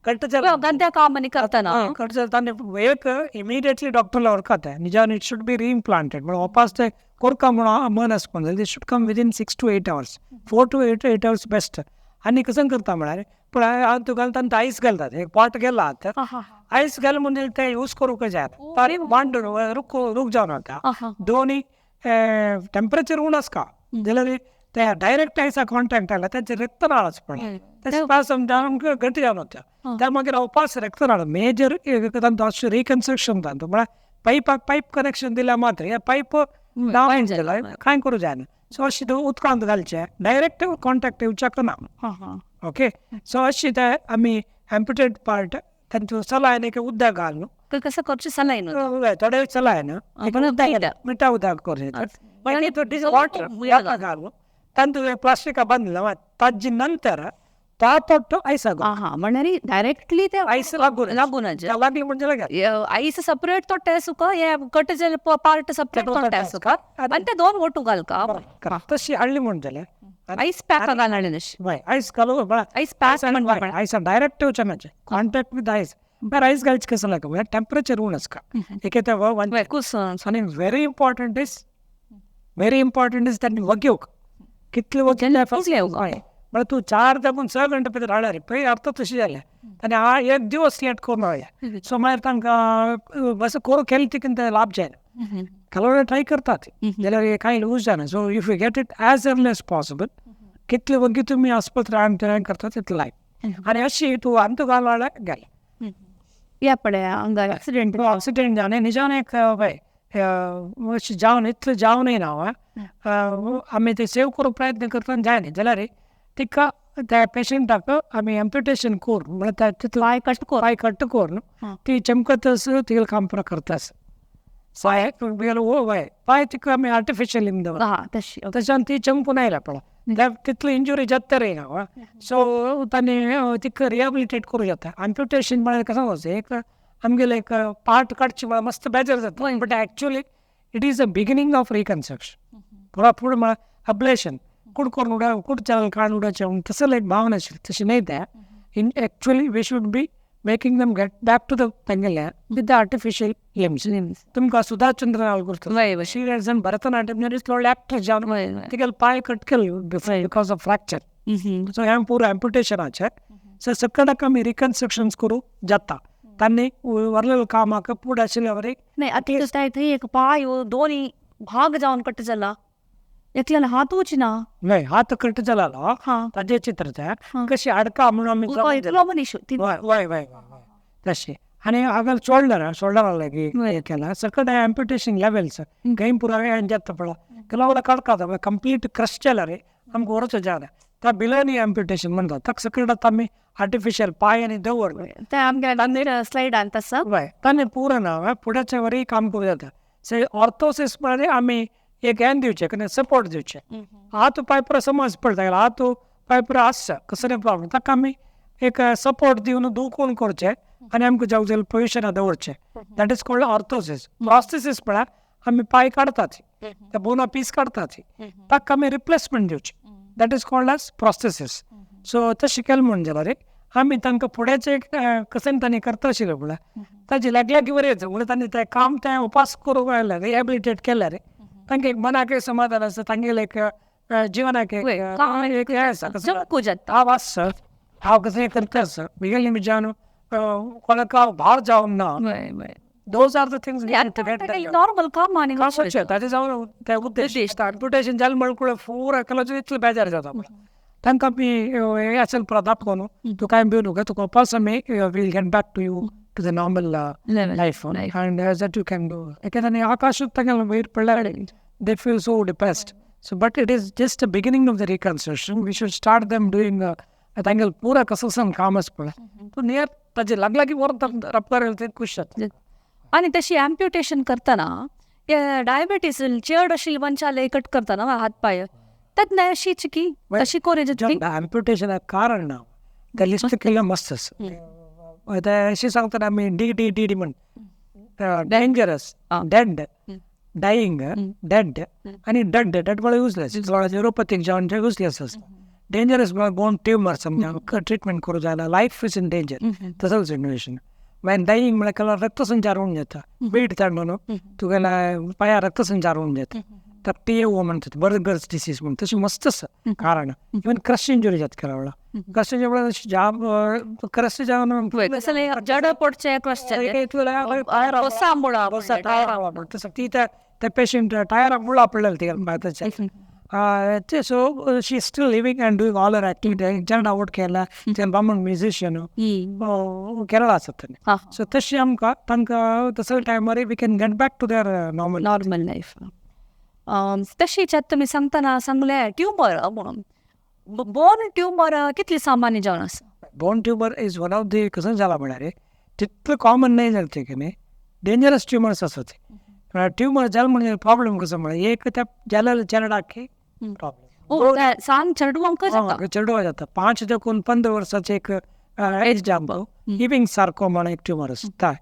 कट जाल्यार गंद्या काम आनी करतना कट जाल्यार ताणें एक इमिडिएटली डॉक्टरला वरखात निजान it should be रिइम्प्लांटेड म्हळ्यार वापस ते कोरका म्हणून मन आसपाक जाय. They should come within 6 to 8 hours, 4 to 8 hours best. आनी कसं करता म्हळ्यार पूण हांव तुका घालता आनी आयस घालतात एक पोट गेला आतां आयस घाल म्हणजे ते यूज करूंक जाय मांडून रूख रूख जावन वता. दोनी टेम्परेचर उणें आसता जाल्यार ते डायरेक्ट आयसा कॉन्टेक्ट आयला ताचें रक्तनाळ आसपा ते स्पासम जावन घट जावन वता. त्या मागीर उपास रक्तनाळ मेजर तांचो अशें रिकन्स्ट्रक्शन तांचो म्हळ्यार पायपाक पायप कनेक्शन दिल्यार मात्र हे पायप डावन जाल्यार कांय करूं जायना. सो अशें तूं उदकांत घालचें डायरेक्ट कॉन्टेक्ट येवच्याक ना. ओके सो अशें ते आमी एम्प्युटेड पार्ट तांचो सलायन एक उदक घालून कसं करचें सलायन थोडे सलायन मिठा उदक करचें वॉटर घालून तांतूं प्लास्टिका बांदला ताजी नंतर ता तोट्टो आयस म्हणल्यार डायरेक्टली ते आयस लागून लागून लागली म्हणजे आयस सेपरेट तोट्टे आसूका हे कट जाल्ले पार्ट सेपरेट तोट्टे आसूका आनी ते दोन ओटू घालका तशी हाडली म्हूण जाल्यार आयस पॅक घालून हय आयस घालून आयस पॅक आयस डायरेक्ट वचनाचें कॉन्टेक्ट विथ आयस बरें आयस घालचें कसो लागता म्हळ्यार टेम्परेचर उणें आसता एक आनी व्हेरी इम्पॉर्टंट is तांणी वगेवक कितले वगेव म्हळ्यार तूं 4 दाखून 6 घंटे भितर हाडल्यार पळय अर्थ तशें जालें आनी एक दिवस लेट करून हाडलें. सो मागीर तांकां बस करूं केलें तितून ते लाभ जायना. ಕೆಲವರು ट्राय करतात जाल्यार कांय लूज जायना. So if you get it as early as possible कितले वगी तुमी आस्पत्रे हाडून करतात तितलें लायक. आनी अशी तूं अंत घाल हाडल्यार गेलें या पळय हांगा एक्सिडेंट एक्सिडेंट जावन निजान एक पळय अशें जावन इतलें जावनय ना आमी ते सेव करूंक प्रयत्न करता जायना जाल्यार तिका त्या पेशंटाक आमी एम्प्युटेशन करून म्हळ्यार तितलो पांय कट कर पांय कट करून ती चमकत तिगेलें काम पुरो करता. पांय वय पांय तिका आमी आर्टिफिशियल लिंब दवरता तशी तशान ती चमकून आयल्या पळय तितली इंजुरी जाता रे ना. सो तांणी तिका रिहेबिलिटेट करूं जाता. एम्प्युटेशन म्हळ्यार कसो वचूं एक आमगेलें एक पार्ट काडचें म्हळ्यार मस्त बेजार जाता but actually it is a beginning of reconstruction. पुरा फुडें म्हळ्यार अब्लेशन कुड करून उडा कुड चॅनल काडून उडोवचें म्हूण तसले एक भावना आशिल्ली. तशें न्हय तें. In actually we should be making them get back to the तेंगेले with the artificial limbs. तुमकां Sudha Chandran गुर्त, she has done Bharatanatyam, इतलो व्हडलो एक्टर जावन तिगेले पांय कट केले because of fracture. सो हें पुरो एम्प्युटेशनाचें. सो सकटाक आमी रिकन्स्ट्रक्शन्स करूं जाता. तांणी वरलेले कामाक फुडें आशिल्ले वरी. नाही, आतां थंय एक पांय दोनी भाग जावन कट जाला, एकल्यान हातूच ना. न्हय, हात कट जाला ताजें चित्र तें कशी हाडका म्हणून आमी. हय हय हय, तशें. आनी हांवें शोल्डर शोल्डरा लागीं केला सकट एम्प्युटेशन लेवल्स खंय पुरो हें जाता पळय, ಕೆಲವೆಲ್ಲ ಕಡ್ಕಾದ कंप्लीट क्रश जाल्यार आमकां व्हरचें जायना, त्या बिलोनी एम्प्युटेशन म्हणटात. ताका सकट आमी आर्टिफिशियल पांय आनी दवर ते आमगे स्लायडान तसो. हय, ताणें पुरो ना फुडें वरी काम करूं जाता. सो ऑर्थोसिस म्हळ्यार आमी एक हें दिवचें, कितें सपोर्ट दिवचें. हात पांय पुरो समज पडटा, हात पांय पुरो आसता कसले प्रॉब्लम, ताका आमी एक सपोर्ट दिवन दुखून करचें आनी आमकां जावं जाल्यार पोजिशनार दवरचें. That is called orthosis. Prosthesis म्हळ्यार आमी पांय काडटात, ते बोना पीस काडटात, ताका आमी रिप्लेसमेंट दिवचें. That is called as prosthesis. So तशें केलें म्हूण जाल्यार आमी तांकां फुडेंचें कशें तांणी करता आशिल्लें म्हळ्यार ताजे लागीं लागीं बरें येता. म्हणल्यार तांणी तें काम तें उपास करूंक आयलें, रिहेबिलिटेट केल्यार तांकां एक मनाक समाधान आसता, तांगेलें एक जिवनाक एक हें आसा. हांव आसा, हांव कशें करता आसा, म्हगेलें जावन कोणाक हांव भार जावन ना. Those are the things. Normal काम आनी ताजें जावन ते उद्देश. एम्प्युटेशन जालें म्हणल्यार पूरा केलो इतलो बेजार जाता. तांकां आमी हें आसल प्रताप करून तूं कांय भिवू न्हू, तुका वापस आमी we'll get back to you to the normal life and that you can do. एकेदां आकाशूच तांगेलें वयर पडल्यार they feel so depressed. So but it is just the beginning of the reconstruction. We should start them doing तांगेलें पुरा कसो काम आसा पळय तूं नियर ताजे लागीं लागीं व्हरून रपकार ते खूश जाता. आनी तशी एम्प्युटेशन करतना डायबिटीज चड आशिल्ले मनशाले कट करतना हात पांय तेन्ना अशी चिकी अशी कोरेज. एम्प्युटेशनाक कारण ना, ते लिस्ट केल्लें मस्त आसा. ते अशें सांगतना आमी डी डी डी डी म्हण, डेंजरस, डेड, डायींग, डेड आनी डड. डड म्हळ्यार युजलेस, न्युरोपॅथीक जावन ते युजलेस आसता. डेंजरस म्हळ्यार बोन ट्युमर समजा ट्रिटमेंट करूं जाल्यार लायफ is in danger, तसोच सिट्युएशन. मागीर डायींग म्हळ्यार केन्ना रक्तसंचार होवन जाता, बीट तांडून तुगेल्या पांयार रक्तसंचार होवन जाता, ताका टी ए ओ म्हणटात, बर्गर्स डिसीज म्हण. तशें मस्त आसा कारण. इवन क्रश इंजुरी जाता केन्ना वेळार, क्रश इंजुरी म्हळ्यार जाम क्रश जावन जड पडचें क्रश तसो ती त्या पेशंट टायराक मुळां पडलेलें तिगेलें तशें. So she is still living and doing all her activity. चेरडा vote केला, ते बामण म्युजिशियन केरळा आसात तांणी. सो तशें आमकां तांकां तसले टायमार we can get back to their normal normal life. तशीच आतां तुमी सांगतना सांगलें ट्युमर म्हणून, बोन ट्युमर कितली सामान्य जावन आसा? Bone tumour is one of the कसं जाला म्हळ्यार तितलें कॉमन न्हय जालें तें की न्ही, डेंजरस ट्युमर्स आसा ते. ट्युमर जालें म्हणजे प्रॉब्लम कसो म्हळ्यार एक त्या जालेल्या चेरडाक प्रॉब्लम सान चेडवांक जाता, चेडवा जाता 5 देखून 15 वर्साचे एक एज जावप. इविंग सार्कोमा म्हणून एक ट्युमर आसता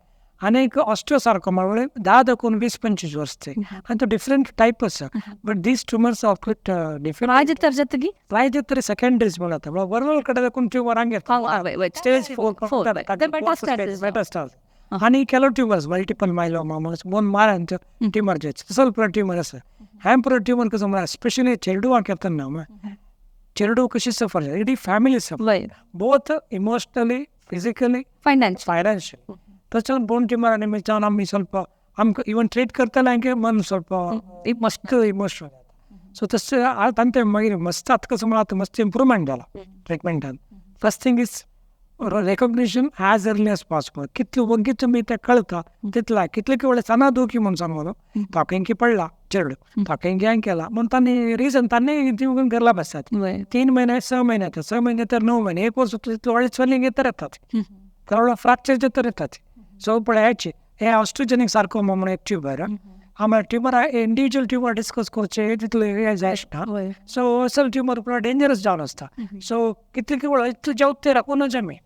आनी एक ऑस्टियोसार्कोमा म्हळ्यार 10 देखून 20-25 वर्स ते, आनी तो डिफरंट टायप आसा. But these tumours are quite different. प्राय तर जातकी प्राय तरी सेकंडरीज म्हणून जाता, म्हळ्यार वरवल कडेन देखून ट्युमर हांगा स्टेज 4 मेटास्टास. आनी केलो ट्युमर्स मल्टिपल मायलोमा म्हणून बोन मारांचो ट्युमर जायचे तसो पुरो ट्युमर आसा. हें पुरो ट्युमर कसो म्हळ्यार स्पेशली चेडवांक येतना चेडू कशी सफर जाता, it is family suffer both emotionally, physically, financial. तशें बोन ट्युमर आनी जावन आमी ಸ್ವಲ್ಪ आमकां इवन ट्रीट करतले हांगे मन ಸ್ವಲ್ಪ मस्त इमोशनल जाता. सो तशें आतां ते मागीर मस्त आतां कसो म्हळ्यार आतां मस्त इम्प्रुवमेंट जाला ट्रिटमेंटान. First thing is recognition as early as possible. कितले वग्गी तुमी तें कळटा तितला कितले की व्हडलें सना दुखी म्हूण सांगलो ताकेंकी पडला चेडू ताकेंकी हांवें केला म्हूण तांणी रिजन तांणी दिवन घरला बसतात 3 महिने 6 महिने 6 महिने तर 9 महिने 1 वर्स तितले व्हडले स्वेलिंग येतर येतात, केवढं फ्रॅक्चर येतर येतात. सो पळयाची हे ऑस्ट्रोजेनिक सार्कोमा म्हणून एक ट्युमर, आम्हाला ट्युमर इंडिव्हिज्युअल ट्युमर डिस्कस करचे तितले हें जाय आसना. सो असल ट्युमर पुरो डेंजरस जावन आसता. सो कितले की व्हडलो इतले जेवते ते राखूनच आमी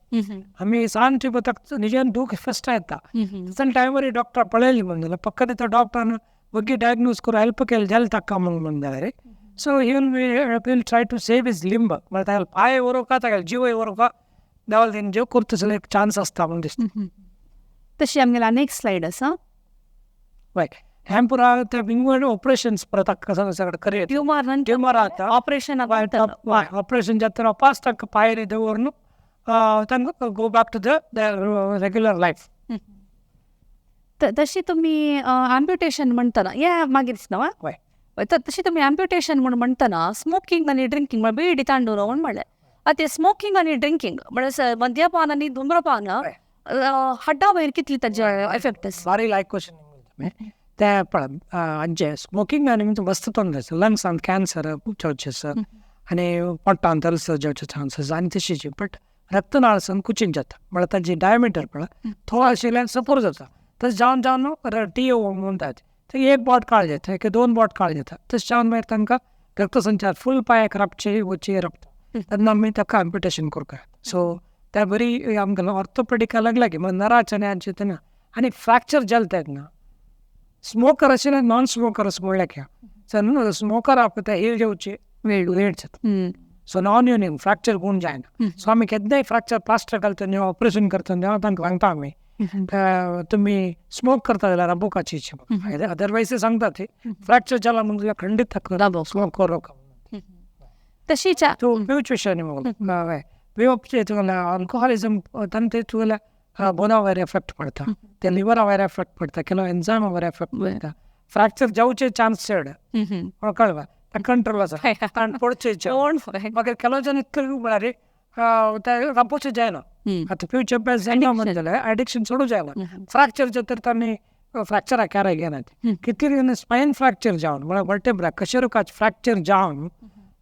आमी सान ट्युमर ताका निजान दूख फस्ट येता तसल्या टायमार डॉक्टर पळयली म्हणून जाल्यार पक्का त्या डॉक्टरान वग्गी डायग्नोज करून हेल्प केलें जाल्यार ताका म्हणून जाल्यार So he will try to save his limb, म्हळ्यार तागेलो पांय व्हरूंक तागेलो जीवय व्हरूंक देवाल तेणी जीव करता जाल्यार एक चान्स आसता म्हणून दिसता. तशी आमगेली आनी एक स्लायड आसा. हय, हें पुरा ते विंगड ऑपरेशन्स परत सगळें करी ट्युमर ट्युमर जाता ऑपरेशन, ऑपरेशन जाता पास तांकां पायर दवरून तांकां go back to the regular life. तशी तुमी एम्प्युटेशन म्हणटना हे मागीर दिसना. हय, तशी तुमी एम्प्युटेशन म्हूण म्हणटना स्मोकींग आनी ड्रिंकींग म्हळ्यार बिडी तांडूर म्हूण म्हणलें. आतां स्मोकींग आनी ड्रिंकींग म्हळ्यार मद्यपान आनी धुम्रपान हड्डा वयर कितली ताजे एफेक्ट आसा? बारी लायक क्वेश्चन. ते पळय हांचे स्मोकिंग आनी मस्त तोंड लंग्सान कॅन्सर जावचे आसा आनी पोटांत अल्सर जावचे चान्सीस आनी तशीच, बट रक्तनाळ संकुचीत जाता म्हळ्यार ताजी डायमिटर पळय थोडो आशिल्ल्यान सपोर जाता, तशें जावन जावन टी ओ म्हणटात ते एक बोट काळ जाता, एक दोन बोट काळ जाता, तशें जावन मागीर तांकां रक्तसंचार फूल पांयाक राबचे वचचे रक्त तेन्ना आमी ताका एम्प्युटेशन करूंक. सो त्या बरी आमकां ऑर्थोपेडिका लागला की नराचे आनी हांचे तेन्ना आनी फ्रॅक्चर जालें तेन्ना स्मोकर आशिल्ले नॉन स्मोकर म्हणल्यार सो स्मोकर ते हील जेवचे वेळ लेट जाता. सो नॉन युनिंग फ्रॅक्चर कोण जायना. सो आमी केन्नाय फ्रॅक्चर प्लास्टर घालता ऑपरेशन करता तेन्ना तांकां सांगता आमी तुमी स्मोक करता जाल्यार राबोवपाची, अदरवायज सांगता ते फ्रॅक्चर जाला म्हणून खंडीत स्मोक करूं. तशीच तूं पिवचे विशय न्ही, पिवप तुगेलें अल्कोहोलिजम तांचे तुगेल्या बोना वयर एफेक्ट पडटा, ते लिवरा वयर एफेक्ट पडटा, ಕೆಲವು एन्झायमा वयर एफेक्ट पडटा, फ्रॅक्चर जावचे चान्स चड. कळ्ळें? कंट्रोल आसा ताण पडचे. मागीर ಕೆಲವು जन इतले म्हळ्यार ते राबोवचें जायना, आतां पिवचे अभ्यास जायना म्हणटले एडिक्शन सोडूं जायना. फ्रॅक्चर जाता तर तांणी फ्रॅक्चराक केर घेनात, कितले स्पायन फ्रॅक्चर जावन म्हळ्यार वर्टेब्रा कशेरुकाच फ्रॅक्चर जावन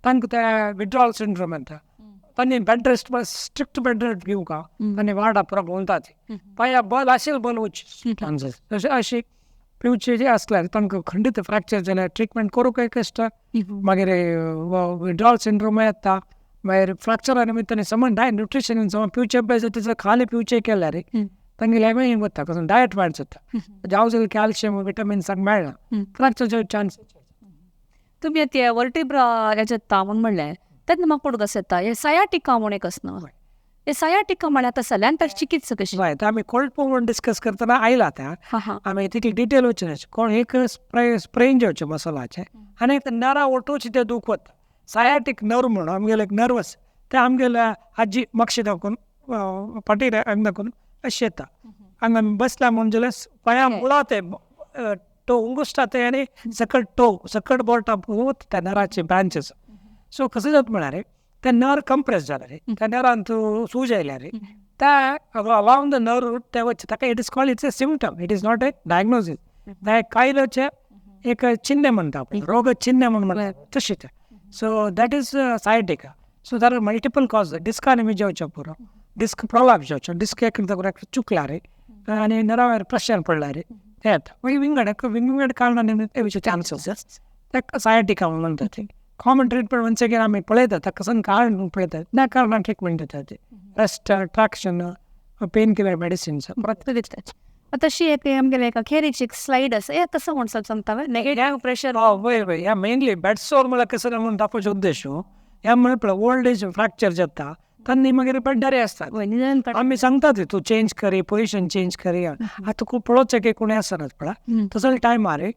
तांकां ते विड्रॉल सिंड्रोम येता, तांणी bed rest strict bed rest घेवंक आनी वार्डा पुरो भोंवतात पांया बल आशिल्लें बल वचचे चान्सीस. तशें अशें पिवचे जे आसल्यार तांकां खंडीत फ्रॅक्चर जाल्यार ट्रिटमेंट करूंकय कश्ट, मागीर विड्रॉल सिंड्रोम येता, मागीर फ्रॅक्चरा निमित्तान समज डायट न्युट्रिशन समज पिवचे अभ्यास जाता खाली पिवचे केल्यार तांगेलें वता कसो डायट वायट जाता, जावं जाल्यार कॅल्शियम विटामिन्स मेळना, फ्रॅक्चर जावचे चान्सीस. तुमी आतां वर्टिब्रा हेजें म्हूण म्हणलें तेन्ना म्हाका कोण कसो येता हे सायाटिका म्हूण एक आसना, हे सायाटिका म्हळ्यार आतां सल्यान ताची चिकित्सा कशी? हय, आमी कोल्ड म्हूण डिस्कस करतना आयला आतां आमी तितली डिटेल वचना. कोण एक स्प्रेन जावचें मसलाचें आनी एक नरा ओटोवचे तें दूख वता, सायाटीक नर्व म्हणून आमगेले एक नर्व आसा तें आमगेले आजी मागशे दाखोवन फाटीर हांगा दाखोवन अशें येता, हांगा आमी बसल्या म्हूण जाल्यार पांया मुळा ते टो उंगुसता ते आनी सकट टो सकट बोटां वता त्या नराचे ब्रांचीस. सो कसं जाता म्हळ्यार ते नर्व कंप्रेस जाला रे, त्या नरान सूज आयल्या रे, त्या अलॉंग the nerve ते वचचे ताका it is called it's a symptom, it is not a diagnosis. ते कायलोचें एक चिन्ह म्हणटा आपण, रोग चिन्ह म्हणून म्हणटा तशें तें. So that is sciatica. So there are multiple cause. डिस्कान आमी जेवचें पुरो, डिस्क प्रोलॅप्स जावचें, डिस्क एक चुकला रे आनी नरा वयर प्रेशर पडला रे तें येता. मागीर विंगड विंगड कारणांनी येवचे चान्सीस ताका सायटिका म्हणटा ते. कॉमन ट्रिटमेंट वन्स अगेन आमी पळयतात ताका कसं कारण पळयतात, त्या कारणान ट्रिटमेंट दितात ते, rest, traction, pain killer medicines परत दितात. तशी एक आमगेले एक अखेरीची एक स्लायड आसा, हे कसं म्हण सांगता नेगेटिव्ह प्रेशर. वय वय, ह्या मेनली बेड सोर म्हळ्यार कसं म्हणून दाखोवचो उद्देश ह्या म्हळ्यार पळय ओल्ड एज फ्रॅक्चर जाता तेन्ना मागीर बेडारे आसतात, आमी सांगतात तूं चेंज करी, पोजिशन चेंज करी, आतां खूब पळोवचें की कोणी आसनात पळय तसो टायमार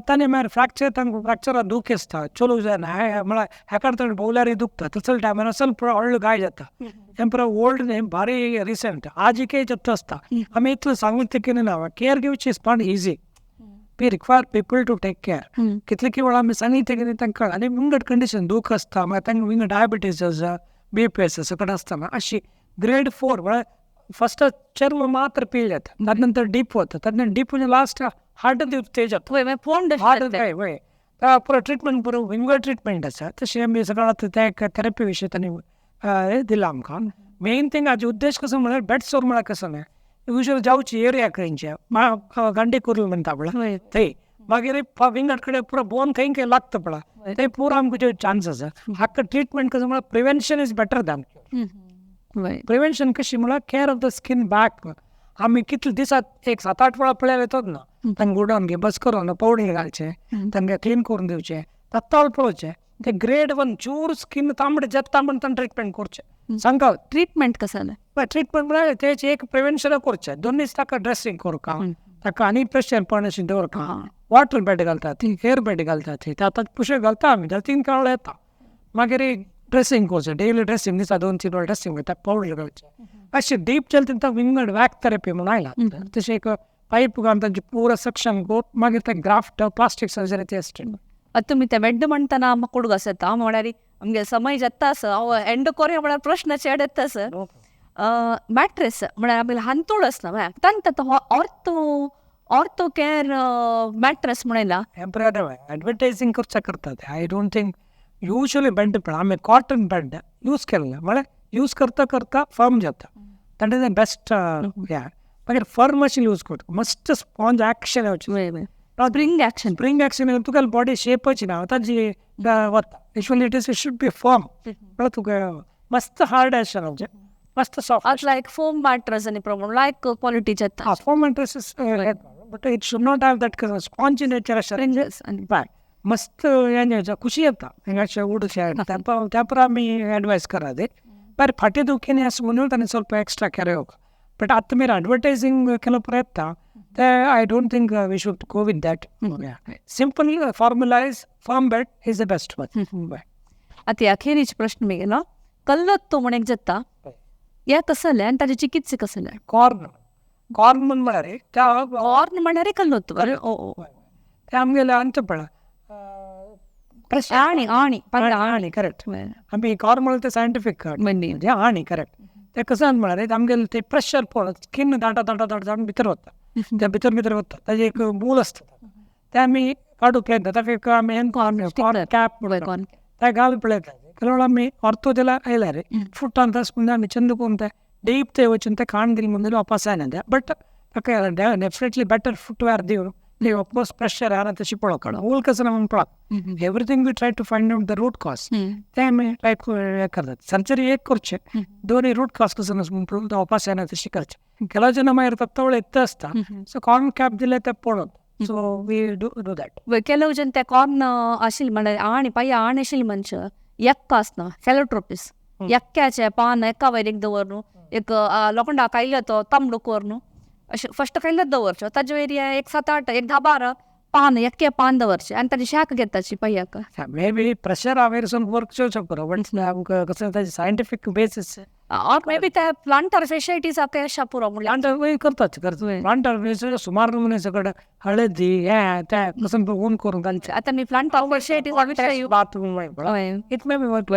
ताणें मागीर फ्रॅक्चर तांकां फ्रॅक्चरा दूख आसता, चलूंक जायना, म्हळ्यार हेका थंय भोंवल्यारय दुखता, तसले टायमार असल व्हडलो गाय जाता. हें पुरो ओल्ड न्ही बारी रिसंट आजिकय जाता आसता. आमी इतलें सांगूं कितें ना, केअर घेवची is not easy, we require people to take care. कितले की वेळा आमी सांगितलें कितें तांकां कळना आनी विंगड कंडिशन दूख आसता, मागीर तांकां विंगड डायबिटीज आसा, बी पी आसा, सगळें आसतना अशी ग्रेड 4 म्हळ्यार फस्ट चर्म मात्र पीळ जाता, ताजे नंतर डीप वता, ताजे डीप म्हणजे लास्ट हार्ट स्टेज जाता, हार्ट वय पुरो ट्रिटमेंट पुरो विंगड ट्रिटमेंट आसा. तशें आमी सगळं आतां त्या एक थेरपी विशय तांणी दिला आमकां. मेन थिंग हाजो उद्देश कसो म्हळ्यार बेड सोर म्हळ्यार कसो न्ही युजल जावची एरिया खंयचे गांडी कुर्ल म्हणटा पळय थंय, मागीर विंगड कडेन पुरो बोन खंय खंय लागता पळय थंय पुरो आमकां चान्स आसा. हाका ट्रिटमेंट कसो म्हळ्यार prevention is better than cure. Prevention कशी म्हळ्यार care of the skin back. आमी कितले दिसात एक 7-8 वेळा पळयल्यार येतोच ना, तांकां गुडोवन घे बस करून पावडर घालचें, तांकां क्लीन करून दिवचें, तत्ताळ पळोवचें ते ग्रेड वन चूर स्किन तांबडे जाता म्हणून ट्रिटमेंट करचें सांगा. ट्रिटमेंट कसं जालें? ट्रिटमेंट म्हळ्यार तेचे एक प्रिवेन्शन करचें, 2 दीस ताका ड्रेसिंग करका, ताका आनी प्रेशर पडनाशी दवरका, वॉटर बेड घालता ती, हेअर बेड घालता ती, आतां पुशे घालता आमी जाल्यार 3 काळ येता. मागीर ड्रेसिंग करचें, डेली ड्रेसिंग, दिसा 2-3 वेळ ड्रेसिंग करता, पावडर घालचें. अशें डीप जालें तेंकां विंगड वॅक थेरपी म्हणून आयला, तशें एक पायप घालून तांचे पुरो सक्शन करून मागीर ते ग्राफ्ट प्लास्टीक सर्जरी ते आसता. आतां तुमी ते बेड्ड म्हणटना आमकां कोडू आस येता. हांव म्हळ्यार आमगे समय जाता आसा, हांव एंड कोरया म्हळ्यार प्रश्न चेड येता सर. मॅट्रेस म्हळ्यार आमगेलें हांतूळ आसता तांकां आतां ortho ortho care mattress म्हणयला. Advertising करच्या करतात. I don't think usually bed पळय आमी कॉटन बेड यूज केल्ले म्हळ्यार यूज करता करता फर्म जाता, that is the best. मागीर फर्म अशें यूज करता, मस्त स्पॉन्ज ॲक्शन येवचें, स्प्रिंग ॲक्शन. स्प्रिंग ॲक्शन तुका बॉडी शेपच ना ताजी वता. Usually it is it should be firm, म्हळ्यार तुका मस्त हार्ड ॲक्शन येवचें, मस्त सॉफ्ट. लायक फोम मॅट्रस आनी प्रमाण लायक क्वॉलिटी जाता. Foam mattress is but it should not have that sponge nature अशें. बाय मस्त हें खुशी येता हिंगाशें उडशें त्या आमी एडवायस करा ते बरें. फाटी दुखीनी आसा म्हणून ताणें ಸ್ವಲ್ಪ एक्स्ट्रा केअर घेवप, बट आतां मेरे अडवर्टायझिंग केलो प्रयत्न ते I don't think we should go with that. Simple formula is firm bed is the best one. आतां अखेरीच प्रश्न मिगेलो, कल्लत्तो म्हण एक जाता या कसलें आनी ताजे चिकित्सा कसलें? कॉर्न, कॉर्न म्हळ्यार त्या कॉर्न म्हळ्यार कल्लत्तो ते आमगेले अंत पळय आणी आणी आणी करेक्ट. आमी कॉर्न म्हळ्यार ते सायंटिफीक म्हणजे आणी करेक्ट. ते कसं म्हळ्यार आमगेले ते प्रेशर पळोवन स्किन दाटा दाटा दाटा दाट भितर वता, ते भितर भितर वता, ताजें एक मूल आसता ते आमी काडूंक पळयता. ताका एक आमी कॉर्न कॅप ते घालून पळयता. ಕೆಲವು आमी ऑर्थोदेला आयल्यार फुटान तस ಮುಂದೆ आमी चंद करून ते डीप ते वचून ते काण दिले ಮುಂದೆ वापस येना, बट ताका डेफिनेटली बेटर फुटवेअर दिवन ते ऑफकोर्स प्रेशर आहा तशी पळोवप मूल कसं म्हणून पळोवप. Everything we try to find out the root cause, ते आमी ट्राय करतात. सर्जरी एक करचें, दोनूय रूट कॉज कसं म्हणून पळोवन ते वापस येना तशी करचें. ಕೆಲವು ಜನ मागीर तत्वळ येता आसता, सो कॉर्न कॅप दिले ते पळोवन, so we do do that. ಕೆಲವು ಜನ ते कॉर्न आशिल्ले म्हळ्यार आणी पांय आण आशिल्ले मनशां एक्का आसना फेलोट्रोपीस एक्क्याचें पान एका वयर एक दवर न्हू, एक लोखंडा कायलो तो तांबडो कर न्हू, अशें फस्ट कायलोच दवरचो, ताजे वयर एक 7-8 एक 10-12 पान एक्के पान दवरचें आनी ताजी शाक घेताची पांयाक. मे बी प्रेशर हांवें ಸ್ವಲ್ಪ वर्क चोवचो बट आमकां कसं ताजें scientific basis or may be ते प्लांटर फेशायटीस अशें पुरो म्हणल्यार प्लांटर करतात करतात प्लांटर फेशायटीस सुमार नमुने सगळं हळदी हें तें कसं ऊन करून घालचें. आतां मी प्लांटर फेशायटीसा विशयी it may be work.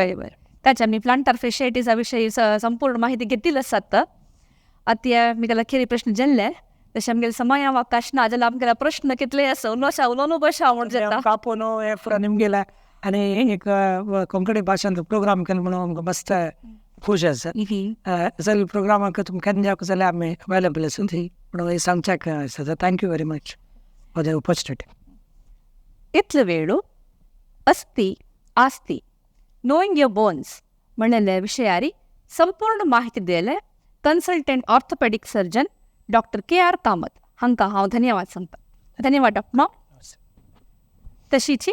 ताच्या मी प्लांटर फेशायटीसा विशयी संपूर्ण माहिती घेतिल्ली आसात. आतां मिगेलो अखेरी प्रश्न जाल्ले तशें आमगेले समय अवकाश ना जाल्यार आमगेले प्रश्न कितले आसा उलोवशा उलोवनू बशा म्हूण जाता. कापून हें पुरो निमगेला आनी एक कोंकणी भाशेंत प्रोग्राम केलो म्हणून आमकां मस्त खुश आसा. जाल्यार प्रोग्रामाक तुमकां केन्ना जावंक जाल्यार आमी अवेलेबल आसा म्हणून सांगच्याक आसा. Thank you very much for the opportunity. इतलो वेळ अस्थि आस्ति नोइंग your bones म्हणलेले विशयारी संपूर्ण माहिती दिले consultant orthopaedic surgeon doctor K R. Kamat हांकां हांव धन्यवाद सांगता. धन्यवाद डॉक्टर. तशीची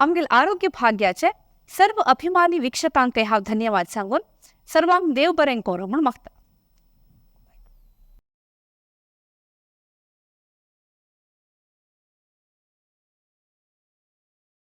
आमगेले आरोग्य भाग्याचे सर्व अभिमानी वीक्षकांकय हांव धन्यवाद सांगून सर्वांक देव बरें करूं म्हूण मागता.